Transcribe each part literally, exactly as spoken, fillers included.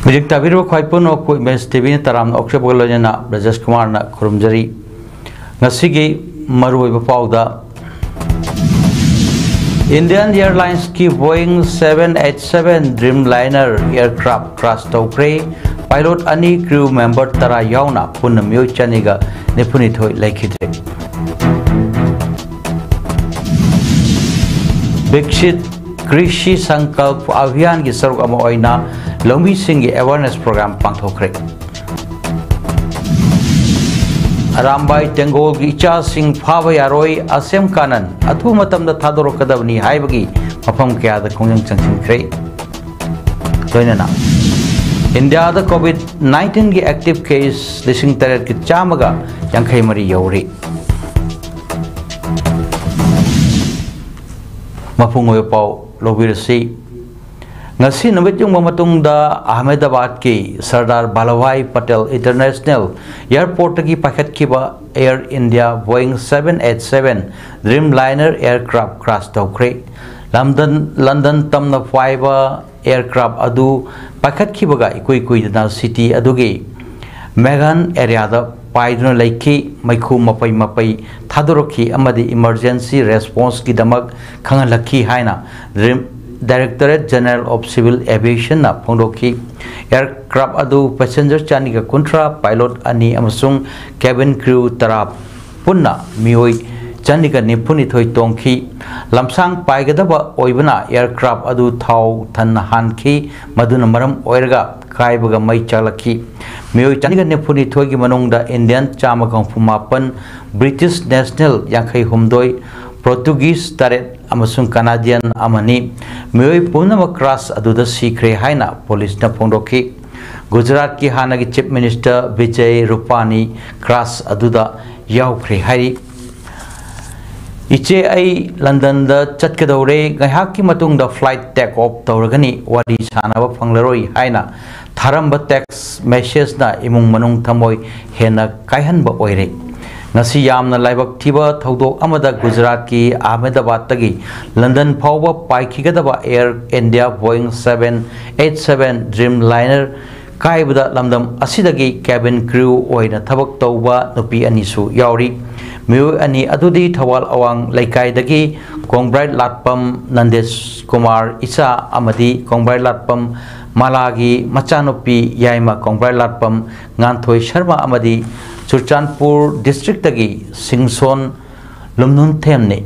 ꯍꯧꯖꯤꯛ ꯇꯥꯕꯤꯔꯤꯕ ꯈ꯭ꯋꯥꯏ ꯄꯨꯝꯅꯃꯛꯄꯨ ꯏꯃꯦꯖ ꯇꯤꯚꯤꯅ ꯇꯔꯥꯝꯅ ꯑꯣꯛꯆꯕꯒ ꯂꯣꯏꯅꯅ ꯕ꯭ꯔꯖꯦꯁ ꯀꯨꯃꯥꯔꯅ ꯈꯨꯔꯨꯝꯖꯔꯤ꯫ ꯉꯁꯤꯒꯤ ꯃꯔꯨꯑꯣꯏꯕ ꯄꯥꯎꯗ, Indian Airlinesꯀꯤ Boeing seven eight seven Dreamliner aircraft crash ꯇꯧꯈ꯭ꯔꯦ꯫ Pilot ꯑꯅꯤ, crew member ꯇꯔꯥ ꯌꯥꯎꯅ ꯄꯨꯟꯅ ꯃꯤꯑꯣꯏ ꯆꯅꯤꯒ ꯅꯤꯐꯨꯅꯤꯊꯣꯏ ꯂꯩꯈꯤꯗ꯭ꯔꯦ꯫ ꯕꯤꯛꯁꯤꯠ ꯀ꯭ꯔꯤꯁꯤ ꯁꯪꯀꯜꯞ ꯑꯚꯤꯌꯥꯟꯒꯤ ꯁꯔꯨꯛ ꯑꯃ ꯑꯣꯏꯅ ꯂꯧꯃꯤꯁꯤꯡꯒꯤ awareness program ꯄꯥꯡꯊꯣꯛꯈ꯭ꯔꯦ꯫ ꯑꯔꯥꯝꯕꯥꯏ ꯇꯦꯡꯒꯣꯜꯒꯤ ꯏꯆꯥꯁꯤꯡ ꯐꯥꯕ ꯌꯥꯔꯣꯏ, ꯑꯁꯦꯝ ꯀꯥꯅꯟ ꯑꯊꯨꯕ ꯃꯇꯝꯗ ꯊꯥꯗꯣꯔꯛꯀꯗꯕꯅꯤ ꯍꯥꯏꯕꯒꯤ ꯃꯐꯝ ꯀꯌꯥꯗ ꯈꯣꯡꯖꯪ ꯆꯪꯁꯤꯟꯈ꯭ꯔꯦ꯫ ꯂꯣꯏꯅꯅ ꯏꯟꯗꯤꯌꯥꯗ COVID nineteenꯒꯤ active case ꯂꯤꯁꯤꯡ ꯇꯔꯦꯠꯀꯤ ꯆꯥꯝꯃꯒ ꯌꯥꯡꯈꯩ ꯃꯔꯤ ꯌꯧꯔꯦ꯫ ꯃꯄꯨꯡ ꯑꯣꯏꯕ ꯄꯥꯎ ꯂꯧꯕꯤꯔꯁꯤ꯫ ꯉꯁꯤ ꯅꯨꯃꯤꯠ ꯌꯨꯡꯕ ꯃꯇꯨꯡꯗ ꯑꯍꯃꯦꯗꯥꯕꯥꯗꯀꯤ ꯁꯔꯗꯥꯔ ꯚꯜꯂꯚꯚꯥꯏ ꯄꯇꯦꯜ ꯏꯟꯇꯔꯅꯦꯁꯅꯦꯜ ꯑꯦꯌꯔꯄꯣꯔꯠꯇꯒꯤ ꯄꯥꯏꯈꯠꯈꯤꯕ Air India Boeing seven eight seven Dreamliner aircraft crash ꯇꯧꯈ꯭ꯔꯦ꯫ ꯂꯟꯗꯟ, ꯂꯟꯗꯟ ꯇꯝꯅ ꯄꯥꯏꯕ aircraft ꯑꯗꯨ ꯄꯥꯏꯈꯠꯈꯤꯕꯒ ꯏꯀꯨꯏ ꯀꯨꯏꯗꯅ city ꯑꯗꯨꯒꯤ ꯃꯦꯒꯥꯟ areaꯗ ꯄꯥꯏꯗꯨꯅ ꯂꯩꯈꯤ꯫ ꯃꯩꯈꯨ ꯃꯄꯩ ꯃꯄꯩ ꯊꯥꯗꯣꯔꯛꯈꯤ ꯑꯃꯗꯤ emergency responseꯀꯤꯗꯃꯛ ꯈꯪꯍꯜꯂꯛꯈꯤ ꯍꯥꯏꯅ Directorate General of Civil Aviationꯅ ꯐꯣꯡꯗꯣꯛꯈꯤ꯫ Aircraft ꯑꯗꯨ passenger ꯆꯅꯤꯒ ꯀꯨꯟꯊ꯭ꯔꯥ, pilot ꯑꯅꯤ ꯑꯃꯁꯨꯡ cabin crew ꯇꯔꯥ ꯄꯨꯟꯅ ꯃꯤꯑꯣꯏ ꯆꯅꯤꯒ ꯅꯤꯐꯨꯅꯤꯊꯣꯏ ꯇꯣꯡꯈꯤ꯫ ꯂꯝꯁꯥꯡ ꯄꯥꯏꯒꯗꯕ ꯑꯣꯏꯕꯅ aircraft ꯑꯗꯨ ꯊꯥꯎ ꯊꯟꯅ ꯍꯥꯟꯈꯤ, ꯃꯗꯨꯅ ꯃꯔꯝ ꯑꯣꯏꯔꯒ ꯀꯥꯏꯕꯒ ꯃꯩ ꯆꯥꯛꯂꯛꯈꯤ꯫ ꯃꯤꯑꯣꯏ ꯆꯅꯤꯒ ꯅꯤꯐꯨꯅꯤꯊꯣꯏꯒꯤ ꯃꯅꯨꯡꯗ Indian ꯆꯥꯝꯃꯒ ꯍꯨꯝꯐꯨ ꯃꯥꯄꯟ, British national ꯌꯥꯡꯈꯩ ꯍꯨꯝꯗꯣꯏ, Portuguese ꯇꯔꯦꯠ ꯑꯃꯁꯨꯡ Canadian ꯑꯃꯅꯤ꯫ ꯃꯤꯑꯣꯏ ꯄꯨꯝꯅꯃꯛ crash ꯑꯗꯨꯗ ꯁꯤꯈ꯭ꯔꯦ ꯍꯥꯏꯅ ꯄꯨꯂꯤꯁꯅ ꯐꯣꯡꯗꯣꯛꯈꯤ꯫ ꯒꯨꯖꯔꯥꯠꯀꯤ ꯍꯥꯟꯅꯒꯤ Chief Minister ꯕꯤꯖꯩ ꯔꯨꯄꯥꯅꯤ crash ꯑꯗꯨꯗ ꯌꯥꯎꯈ꯭ꯔꯦ ꯍꯥꯏꯔꯤ꯫ "ꯏꯆꯦ, ꯑꯩ ꯂꯟꯗꯟꯗ ꯆꯠꯀꯗꯧꯔꯦ꯫ ꯉꯥꯏꯍꯥꯛꯀꯤ ꯃꯇꯨꯡꯗ flight take off ꯇꯧꯔꯒꯅꯤ꯫ ꯋꯥꯔꯤ ꯁꯥꯅꯕ ꯐꯪꯂꯔꯣꯏ" ꯍꯥꯏꯅ ꯊꯥꯔꯝꯕ text messageꯅ ꯏꯃꯨꯡ ꯃꯅꯨꯡ ꯊꯃꯣꯏ ꯍꯦꯟꯅ ꯀꯥꯏꯍꯟꯕ ꯑꯣꯏꯔꯦ꯫ ꯉꯁꯤ ꯌꯥꯝꯅ ꯂꯥꯏꯕꯛ ꯊꯤꯕ ꯊꯧꯗꯣꯛ ꯑꯃꯗ ꯒꯨꯖꯔꯥꯠꯀꯤ ꯑꯍꯃꯦꯗꯥꯕꯥꯗꯇꯒꯤ ꯂꯟꯗꯟ ꯐꯥꯎꯕ ꯄꯥꯏꯈꯤꯒꯗꯕ Air India Boeing seven eight seven Dreamliner ꯀꯥꯏꯕꯗ ꯂꯝꯗꯝ ꯑꯁꯤꯗꯒꯤ cabin crew ꯑꯣꯏꯅ ꯊꯕꯛ ꯇꯧꯕ ꯅꯨꯄꯤ ꯑꯅꯤꯁꯨ ꯌꯥꯎꯔꯤ꯫ ꯃꯤꯑꯣꯏ ꯑꯅꯤ ꯑꯗꯨꯗꯤ ꯊꯧꯕꯥꯜ ꯑꯋꯥꯡ ꯂꯩꯀꯥꯏꯗꯒꯤ ꯀꯣꯡꯕ꯭ꯔꯥꯏ ꯂꯥꯠꯄꯝ ꯅꯟꯗꯦꯁ ꯀꯨꯃꯥꯔ ꯏꯆꯥ ꯑꯃꯗꯤ ꯀꯣꯡꯕ꯭ꯔꯥꯏ ꯂꯥꯠꯄꯝ ꯃꯥꯂꯥꯒꯤ ꯃꯆꯥꯅꯨꯄꯤ ꯌꯥꯏꯃ ꯀꯣꯡꯕ꯭ꯔꯥꯏ ꯂꯥꯠꯄꯝ ꯉꯥꯟꯊꯣꯏ ꯁꯔꯃ ꯑꯃꯗꯤ ꯆꯨꯔꯆꯥꯟꯄꯨꯔ districtꯇꯒꯤ ꯁꯤꯡꯁꯣꯟ ꯂꯨꯝꯅꯨꯝꯊꯦꯝꯅꯤ꯫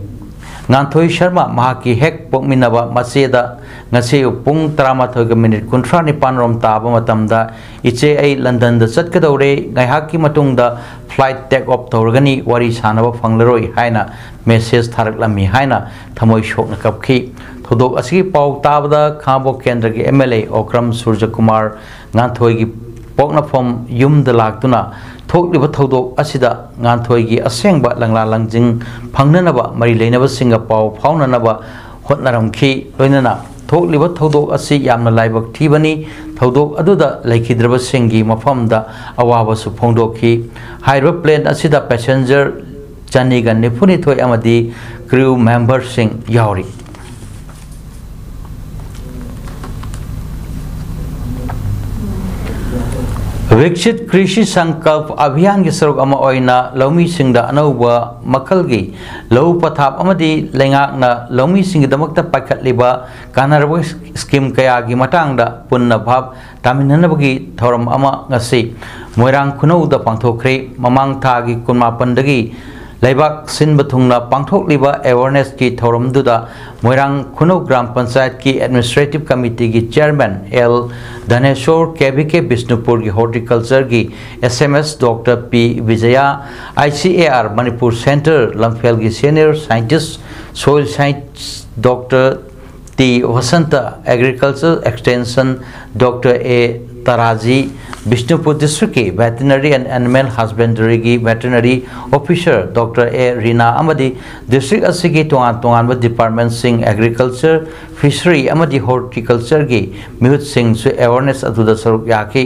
ꯉꯥꯟꯊꯣꯏ ꯁꯔꯃ ꯃꯍꯥꯛꯀꯤ ꯍꯦꯛ ꯄꯣꯛꯃꯤꯟꯅꯕ ꯃꯆꯦꯗ ꯉꯁꯤ ꯑꯌꯨꯛ ꯄꯨꯡ ꯇꯔꯥꯃꯥꯊꯣꯏꯒ ꯃꯤꯅꯤꯠ ꯀꯨꯟꯊ꯭ꯔꯥ ꯅꯤꯄꯥꯟ ꯔꯣꯝ ꯇꯥꯕ ꯃꯇꯝꯗ, "ꯏꯆꯦ, ꯑꯩ ꯂꯟꯗꯟꯗ ꯆꯠꯀꯗꯧꯔꯦ, ꯉꯥꯏꯍꯥꯛꯀꯤ ꯃꯇꯨꯡꯗ flight take off ꯇꯧꯔꯒꯅꯤ, ꯋꯥꯔꯤ ꯁꯥꯅꯕ ꯐꯪꯂꯔꯣꯏ" ꯍꯥꯏꯅ message ꯊꯥꯔꯛꯂꯝꯃꯤ ꯍꯥꯏꯅ ꯊꯃꯣꯏ ꯁꯣꯛꯅ ꯀꯞꯈꯤ꯫ ꯊꯧꯗꯣꯛ ꯑꯁꯤꯒꯤ ꯄꯥꯎ ꯇꯥꯕꯗ ꯈꯥꯉꯕꯣꯛ ꯀꯦꯟꯗ꯭ꯔꯒꯤ MLA ꯑꯣꯀ꯭ꯔꯝ ꯁꯨꯔꯖꯀꯨꯃꯥꯔ ꯉꯥꯟꯊꯣꯏꯒꯤ ꯄꯣꯛꯅꯐꯝ ꯌꯨꯝꯗ ꯂꯥꯛꯇꯨꯅ ꯊꯣꯛꯂꯤꯕ ꯊꯧꯗꯣꯛ ꯑꯁꯤꯗ ꯉꯥꯟꯊꯣꯏꯒꯤ ꯑꯁꯦꯡꯕ ꯂꯪꯂꯥ ꯂꯪꯖꯤꯡ ꯐꯪꯅꯅꯕ ꯃꯔꯤ ꯂꯩꯅꯕꯁꯤꯡꯒ ꯄꯥꯎ ꯐꯥꯎꯅꯅꯕ ꯍꯣꯠꯅꯔꯝꯈꯤ꯫ ꯂꯣꯏꯅꯅ ꯊꯣꯛꯂꯤꯕ ꯊꯧꯗꯣꯛ ꯑꯁꯤ ꯌꯥꯝꯅ ꯂꯥꯏꯕꯛ ꯊꯤꯕꯅꯤ꯫ ꯊꯧꯗꯣꯛ ꯑꯗꯨꯗ ꯂꯩꯈꯤꯗ꯭ꯔꯕꯁꯤꯡꯒꯤ ꯃꯐꯝꯗ ꯑꯋꯥꯕꯁꯨ ꯐꯣꯡꯗꯣꯛꯈꯤ꯫ ꯍꯥꯏꯔꯤꯕ plane ꯑꯁꯤꯗ passenger ꯆꯅꯤꯒ ꯅꯤꯐꯨꯅꯤꯊꯣꯏ ꯑꯃꯗꯤ crew memberꯁꯤꯡ ꯌꯥꯎꯔꯤ꯫ ꯚꯤꯛꯁꯤꯠ ꯀ꯭ꯔꯤꯁꯤ ꯁꯪꯀꯜꯞ ꯑꯚꯤꯌꯥꯟꯒꯤ ꯁꯔꯨꯛ ꯑꯃ ꯑꯣꯏꯅ ꯂꯧꯃꯤꯁꯤꯡꯗ ꯑꯅꯧꯕ ꯃꯈꯜꯒꯤ ꯂꯧ ꯄꯊꯥꯞ ꯑꯃꯗꯤ ꯂꯩꯉꯥꯛꯅ ꯂꯧꯃꯤꯁꯤꯡꯒꯤꯗꯃꯛꯇ ꯄꯥꯏꯈꯠꯂꯤꯕ ꯀꯥꯟꯅꯔꯕ scheme ꯀꯌꯥꯒꯤ ꯃꯇꯥꯡꯗ ꯄꯨꯟꯅ ꯚꯥꯕ ꯇꯥꯃꯤꯟꯅꯅꯕꯒꯤ ꯊꯧꯔꯝ ꯑꯃ ꯉꯁꯤ ꯃꯣꯏꯔꯥꯡ ꯈꯨꯅꯧꯗ ꯄꯥꯡꯊꯣꯛꯈ꯭ꯔꯦ꯫ ꯃꯃꯥꯡ ꯊꯥꯒꯤ ꯀꯨꯟꯃꯥꯄꯟꯗꯒꯤ ꯂꯩꯕꯥꯛ ꯁꯤꯟꯕ ꯊꯨꯡꯅ ꯄꯥꯡꯊꯣꯛꯂꯤꯕ awarenessꯀꯤ ꯊꯧꯔꯝꯗꯨꯗ ꯃꯣꯏꯔꯥꯡ ꯈꯨꯅꯧ ꯒ꯭ꯔꯥꯝ ꯄꯟꯆꯥꯌꯠꯀꯤ administrative committeeꯒꯤ chairman ꯑꯦꯜ ꯙꯅꯦꯁꯣꯔ, KVK ꯕꯤꯁꯅꯨꯄꯨꯔꯒꯤ horticultureꯒꯤ SMS Doctor P Bijaya, ICAR Manipur Centre ꯂꯝꯐꯦꯜꯒꯤ senior scientist, soil science Doctor T Vasanta, Agriculture Extension Doctor A Taraji, Bishnupur ꯗꯤꯁꯇ꯭ꯔꯤꯛꯀꯤ ꯚꯦꯇꯤꯅꯔꯤ ꯑꯦꯟ ꯑꯦꯅꯤꯃꯦꯜ ꯍꯁꯕꯦꯟꯗꯔꯤꯒꯤ veterinary officer doctor A Rina ꯑꯃꯗꯤ ꯗꯤꯁꯇ꯭ꯔꯤꯛ ꯑꯁꯤꯒꯤ ꯇꯣꯉꯥꯟ ꯇꯣꯉꯥꯟꯕ ꯗꯤꯄꯥꯔꯠꯃꯦꯟꯁꯤꯡ, ꯑꯦꯒ꯭ꯔꯤꯀꯜꯆꯔ, ꯐꯤꯁꯔꯤ ꯑꯃꯗꯤ ꯍꯣꯔꯇꯤꯀꯜꯆꯔꯒꯤ ꯃꯤꯍꯨꯠꯁꯤꯡꯁꯨ ꯑꯦꯋꯥꯔꯅꯦꯁ ꯑꯗꯨꯗ ꯁꯔꯨꯛ ꯌꯥꯈꯤ꯫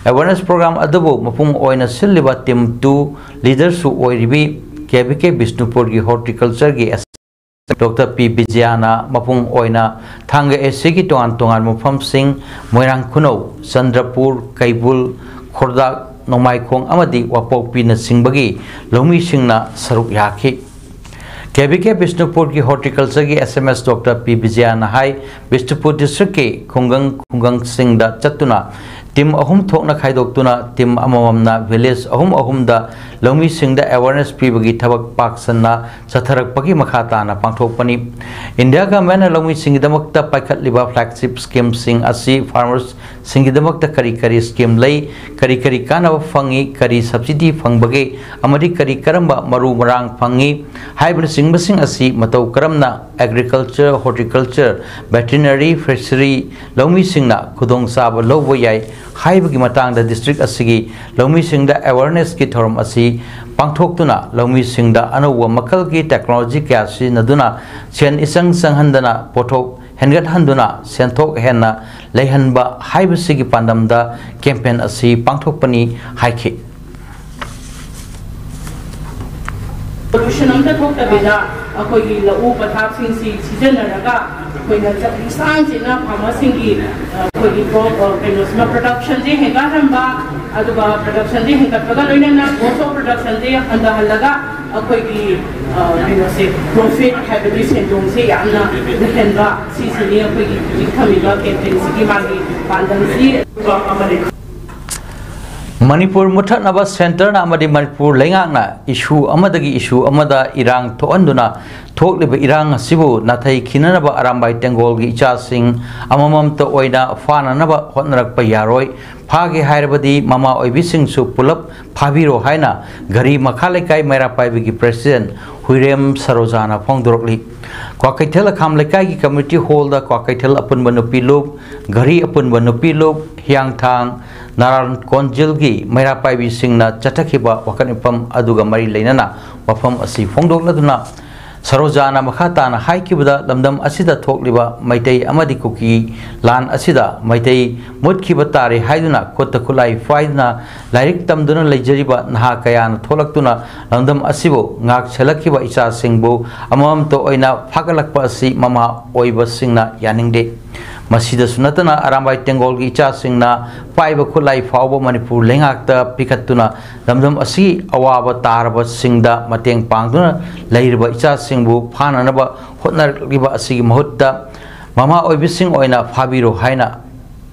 ꯑꯦꯋꯥꯔꯅꯦꯁ ꯄ꯭ꯔꯣꯒ꯭ꯔꯥꯝ ꯑꯗꯨꯕꯨ ꯃꯄꯨꯡ ꯑꯣꯏꯅ ꯁꯤꯜꯂꯤꯕ ꯇꯤꯝ ꯇꯨ ꯂꯤꯗꯔꯁꯨ ꯑꯣꯏꯔꯤꯕꯤ ꯀꯦ ꯚꯤ ꯀꯦ ꯕꯤꯁꯅꯨꯄꯨꯔꯒꯤ ꯍꯣꯔꯇꯤꯀꯜꯆꯔꯒꯤ ꯗꯣꯛꯇꯔ ꯄꯤ ꯕꯤꯖꯌꯥꯅ ꯃꯄꯨꯡ ꯑꯣꯏꯅ ꯊꯥꯡꯒ ꯑꯦꯁ ꯁꯤꯒꯤ ꯇꯣꯉꯥꯟ ꯇꯣꯉꯥꯟꯕ ꯃꯐꯝꯁꯤꯡ, ꯃꯣꯏꯔꯥꯡ ꯈꯨꯅꯧ, ꯆꯟꯗ꯭ꯔꯄꯨꯔ, ꯀꯩꯕꯨꯜ, ꯈꯣꯔꯗꯥꯛ, ꯅꯣꯡꯃꯥꯏꯈꯣꯡ ꯑꯃꯗꯤ ꯋꯥꯄꯣꯛꯄꯤꯅꯆꯤꯡꯕꯒꯤ ꯂꯧꯃꯤꯁꯤꯡꯅ ꯁꯔꯨꯛ ꯌꯥꯈꯤ꯫ ꯀꯦ ꯚꯤ ꯀꯦ ꯕꯤꯁꯅꯨꯄꯨꯔꯒꯤ ꯍꯣꯔꯇꯤꯀꯜꯆꯔꯒꯤ ꯑꯦꯁ ꯑꯦꯝ ꯑꯦꯁ ꯗꯣꯛꯇꯔ ꯄꯤ ꯕꯤꯖꯌꯥꯅ ꯍꯥꯏ, ꯕꯤꯁꯅꯨꯄꯨꯔ ꯗꯤꯁꯇ꯭ꯔꯤꯛꯀꯤ ꯈꯨꯡꯒꯪ ꯈꯨꯡꯒꯪꯁꯤꯡꯗ ꯆꯠꯇꯨꯅ ꯇꯤꯝ ꯑꯍꯨꯝ ꯊꯣꯛꯅ ꯈꯥꯏꯗꯣꯛꯇꯨꯅ ꯇꯤꯝ ꯑꯃꯃꯝꯅ ꯚꯤꯂꯦꯖ ꯑꯍꯨꯝ ꯑꯍꯨꯝꯗ ꯂꯧꯃꯤꯁꯤꯡꯗ ꯑꯦꯋꯥꯔꯅꯦꯁ ꯄꯤꯕꯒꯤ ꯊꯕꯛ ꯄꯥꯛ ꯁꯟꯅ ꯆꯠꯊꯔꯛꯄꯒꯤ ꯃꯈꯥ ꯇꯥꯅ ꯄꯥꯡꯊꯣꯛꯄꯅꯤ꯫ ꯏꯟꯗꯤꯌꯥ ꯒꯚꯔꯟꯃꯦꯟꯠꯅ ꯂꯧꯃꯤꯁꯤꯡꯒꯤꯗꯃꯛꯇ ꯄꯥꯏꯈꯠꯂꯤꯕ ꯐ꯭ꯂꯦꯒꯁꯤꯞ ꯁ꯭ꯀꯤꯝꯁꯤꯡ ꯑꯁꯤ ꯐꯥꯔꯃꯔꯁꯤꯡꯒꯤꯗꯃꯛꯇ ꯀꯔꯤ ꯀꯔꯤ ꯁ꯭ꯀꯤꯝ ꯂꯩ, ꯀꯔꯤ ꯀꯔꯤ ꯀꯥꯟꯅꯕ ꯐꯪꯏ, ꯀꯔꯤ ꯁꯕꯁꯤꯗꯤ ꯐꯪꯕꯒꯦ ꯑꯃꯗꯤ ꯀꯔꯤ ꯀꯔꯝꯕ ꯃꯔꯨ ꯃꯔꯥꯡ ꯐꯪꯏ ꯍꯥꯏꯕꯅꯆꯤꯡꯕꯁꯤꯡ ꯑꯁꯤ ꯃꯇꯧ ꯀꯔꯝꯅ ꯑꯦꯒ꯭ꯔꯤꯀꯜꯆꯔ, ꯍꯣꯔꯇꯤꯀꯜꯆꯔ, ꯚꯦꯇꯤꯅꯔꯤ, ꯐꯤꯁꯔꯤ ꯂꯧꯃꯤꯁꯤꯡꯅ ꯈꯨꯗꯣꯡꯆꯥꯕ ꯂꯧꯕ ꯌꯥꯏ ꯍꯥꯏꯕꯒꯤ ꯃꯇꯥꯡꯗ ꯗꯤꯁꯇ꯭ꯔꯤꯛ ꯑꯁꯤꯒꯤ ꯂꯧꯃꯤꯁꯤꯡꯗ ꯑꯦꯋꯥꯔꯅꯦꯁꯀꯤ ꯊꯧꯔꯝ ꯑꯁꯤ ꯄꯥꯡꯊꯣꯛꯇꯨꯅ ꯂꯧꯃꯤꯁꯤꯡꯗ ꯑꯅꯧꯕ ꯃꯈꯜꯒꯤ ꯇꯦꯛꯅꯣꯂꯣꯖꯤ ꯀꯌꯥ ꯁꯤꯖꯤꯟꯅꯗꯨꯅ ꯁꯦꯟ ꯏꯆꯪ ꯆꯪꯍꯟꯗꯅ ꯄꯣꯠꯊꯣꯛ ꯍꯦꯟꯒꯠꯍꯟꯗꯨꯅ ꯁꯦꯟꯊꯣꯛ ꯍꯦꯟꯅ ꯂꯩꯍꯟꯕ ꯍꯥꯏꯕꯁꯤꯒꯤ ꯄꯥꯟꯗꯝꯗ ꯀꯦꯝꯄꯦꯟ ꯑꯁꯤ ꯄꯥꯡꯊꯣꯛꯄꯅꯤ ꯍꯥꯏꯈꯤ꯫ ꯄꯣꯂꯨꯁꯟ ꯑꯝꯇ ꯊꯣꯛꯇꯕꯤꯗ ꯑꯩꯈꯣꯏꯒꯤ ꯂꯧꯎ ꯄꯊꯥꯞꯁꯤꯡꯁꯤ ꯁꯤꯖꯤꯟꯅꯔꯒ ꯑꯩꯈꯣꯏꯅ ꯆꯍꯤ ꯁꯥꯡꯁꯤꯅ ꯐꯥꯔꯃꯔꯁꯤꯡꯒꯤ ꯑꯩꯈꯣꯏꯒꯤ ꯀꯩꯅꯣꯁꯤꯃ ꯄ꯭ꯔꯗꯛꯁꯟꯁꯦ ꯍꯦꯟꯒꯠꯍꯟꯕ, ꯑꯗꯨꯒ ꯄ꯭ꯔꯗꯛꯁꯟꯁꯦ ꯍꯦꯟꯒꯠꯄꯒ ꯂꯣꯏꯅꯅ ꯀꯣꯁ ꯑꯣꯐ ꯄ꯭ꯔꯗꯛꯁꯟꯁꯦ ꯍꯟꯊꯍꯜꯂꯒ ꯑꯩꯈꯣꯏꯒꯤ ꯀꯩꯅꯣꯁꯦ, ꯄ꯭ꯔꯣꯐꯤꯠ ꯍꯥꯏꯕꯗꯤ ꯁꯦꯟꯗꯣꯡꯁꯦ ꯌꯥꯝꯅ ꯂꯩꯍꯟꯕ, ꯁꯤꯁꯤꯅꯤ ꯑꯩꯈꯣꯏꯒꯤ ꯍꯧꯖꯤꯛ ꯊꯝꯃꯤꯕ ꯀꯦꯝꯄꯦꯟꯁꯤꯒꯤ ꯃꯥꯒꯤ ꯄꯥꯟꯗꯝꯁꯤ꯫ ꯑꯃꯅꯤ꯫ ꯃꯅꯤꯄꯨꯔ ꯃꯨꯠꯊꯠꯅꯕ ꯁꯦꯟꯇꯔꯅ ꯑꯃꯗꯤ ꯃꯅꯤꯄꯨꯔ ꯂꯩꯉꯥꯛꯅ ꯏꯁꯨ ꯑꯃꯗꯒꯤ ꯏꯁꯨ ꯑꯃꯗ ꯏꯔꯥꯡ ꯊꯣꯛꯍꯟꯗꯨꯅ ꯊꯣꯛꯂꯤꯕ ꯏꯔꯥꯡ ꯑꯁꯤꯕꯨ ꯅꯥꯊꯩ ꯈꯤꯅꯅꯕ ꯑꯔꯥꯝꯕꯥꯏ ꯇꯦꯡꯒꯣꯜꯒꯤ ꯏꯆꯥꯁꯤꯡ ꯑꯃꯃꯝꯇ ꯑꯣꯏꯅ ꯐꯥꯅꯅꯕ ꯍꯣꯠꯅꯔꯛꯄ ꯌꯥꯔꯣꯏ꯫ ꯐꯥꯒꯦ ꯍꯥꯏꯔꯕꯗꯤ ꯃꯃꯥ ꯑꯣꯏꯕꯤꯁꯤꯡꯁꯨ ꯄꯨꯂꯞ ꯐꯥꯕꯤꯔꯣ ꯍꯥꯏꯅ ꯘꯔꯤ ꯃꯈꯥ ꯂꯩꯀꯥꯏ ꯃꯩꯔꯥ ꯄꯥꯏꯕꯤꯒꯤ ꯄ꯭ꯔꯦꯁꯤꯗꯦꯟ ꯍꯨꯏꯔꯦꯝ ꯁꯔꯣꯖꯥꯅ ꯐꯣꯡꯗꯣꯔꯛꯂꯤ꯫ ꯀ꯭ꯋꯥꯀꯩꯊꯦꯜ ꯑꯈꯥꯝ ꯂꯩꯀꯥꯏꯒꯤ ꯀꯝꯃ꯭ꯌꯨꯅꯤꯇꯤ ꯍꯣꯜꯗ ꯀ꯭ꯋꯥꯀꯩꯊꯦꯜ ꯑꯄꯨꯟꯕ ꯅꯨꯄꯤ ꯂꯨꯞ, ꯘꯔꯤ ꯑꯄꯨꯟꯕ ꯅꯨꯄꯤ ꯂꯨꯞ, ꯍꯤꯌꯥꯡꯊꯥꯡ ꯅꯥꯔꯥꯟ ꯀꯣꯟꯖꯤꯜꯒꯤ ꯃꯩꯔꯥ ꯄꯥꯏꯕꯤꯁꯤꯡꯅ ꯆꯠꯊꯈꯤꯕ ꯋꯥꯀꯠ ꯃꯤꯐꯝ ꯑꯗꯨꯒ ꯃꯔꯤ ꯂꯩꯅꯅ ꯋꯥꯐꯝ ꯑꯁꯤ ꯐꯣꯡꯗꯣꯛꯂꯗꯨꯅ ꯁꯔꯣꯖꯥꯅ ꯃꯈꯥ ꯇꯥꯅ ꯍꯥꯏꯈꯤꯕꯗ, ꯂꯝꯗꯝ ꯑꯁꯤꯗ ꯊꯣꯛꯂꯤꯕ ꯃꯩꯇꯩ ꯑꯃꯗꯤ ꯀꯨꯀꯤ ꯂꯥꯟ ꯑꯁꯤꯗ ꯃꯩꯇꯩ ꯃꯨꯠꯈꯤꯕ ꯇꯥꯔꯦ ꯍꯥꯏꯗꯨꯅ ꯈꯨꯠꯇ ꯈꯨꯠꯂꯥꯏ ꯄꯥꯏꯗꯨꯅ ꯂꯥꯏꯔꯤꯛ ꯇꯝꯗꯨꯅ ꯂꯩꯖꯔꯤꯕ ꯅꯍꯥ ꯀꯌꯥꯅ ꯊꯣꯛꯂꯛꯇꯨꯅ ꯂꯝꯗꯝ ꯑꯁꯤꯕꯨ ꯉꯥꯛ ꯁꯦꯜꯂꯛꯈꯤꯕ ꯏꯆꯥꯁꯤꯡꯕꯨ ꯑꯃꯃꯝꯇ ꯑꯣꯏꯅ ꯐꯥꯒꯠꯂꯛꯄ ꯑꯁꯤ ꯃꯃꯥ ꯑꯣꯏꯕꯁꯤꯡꯅ ꯌꯥꯅꯤꯡꯗꯦ꯫ ꯃꯁꯤꯗꯁꯨ ꯅꯠꯇꯅ ꯑꯔꯥꯝꯕꯥꯏ ꯇꯦꯡꯒꯣꯜꯒꯤ ꯏꯆꯥꯁꯤꯡꯅ ꯄꯥꯏꯕ ꯈꯨꯠꯂꯥꯏ ꯐꯥꯎꯕ ꯃꯅꯤꯄꯨꯔ ꯂꯩꯉꯥꯛꯇ ꯄꯤꯈꯠꯇꯨꯅ ꯂꯝꯗꯝ ꯑꯁꯤꯒꯤ ꯑꯋꯥꯕ ꯇꯥꯔꯕꯁꯤꯡꯗ ꯃꯇꯦꯡ ꯄꯥꯡꯗꯨꯅ ꯂꯩꯔꯤꯕ ꯏꯆꯥꯁꯤꯡꯕꯨ ꯐꯥꯅꯅꯕ ꯍꯣꯠꯅꯔꯛꯂꯤꯕ ꯑꯁꯤꯒꯤ ꯃꯍꯨꯠꯇ ꯃꯃꯥ ꯑꯣꯏꯕꯤꯁꯤꯡ ꯑꯣꯏꯅ ꯐꯥꯕꯤꯔꯣ ꯍꯥꯏꯅ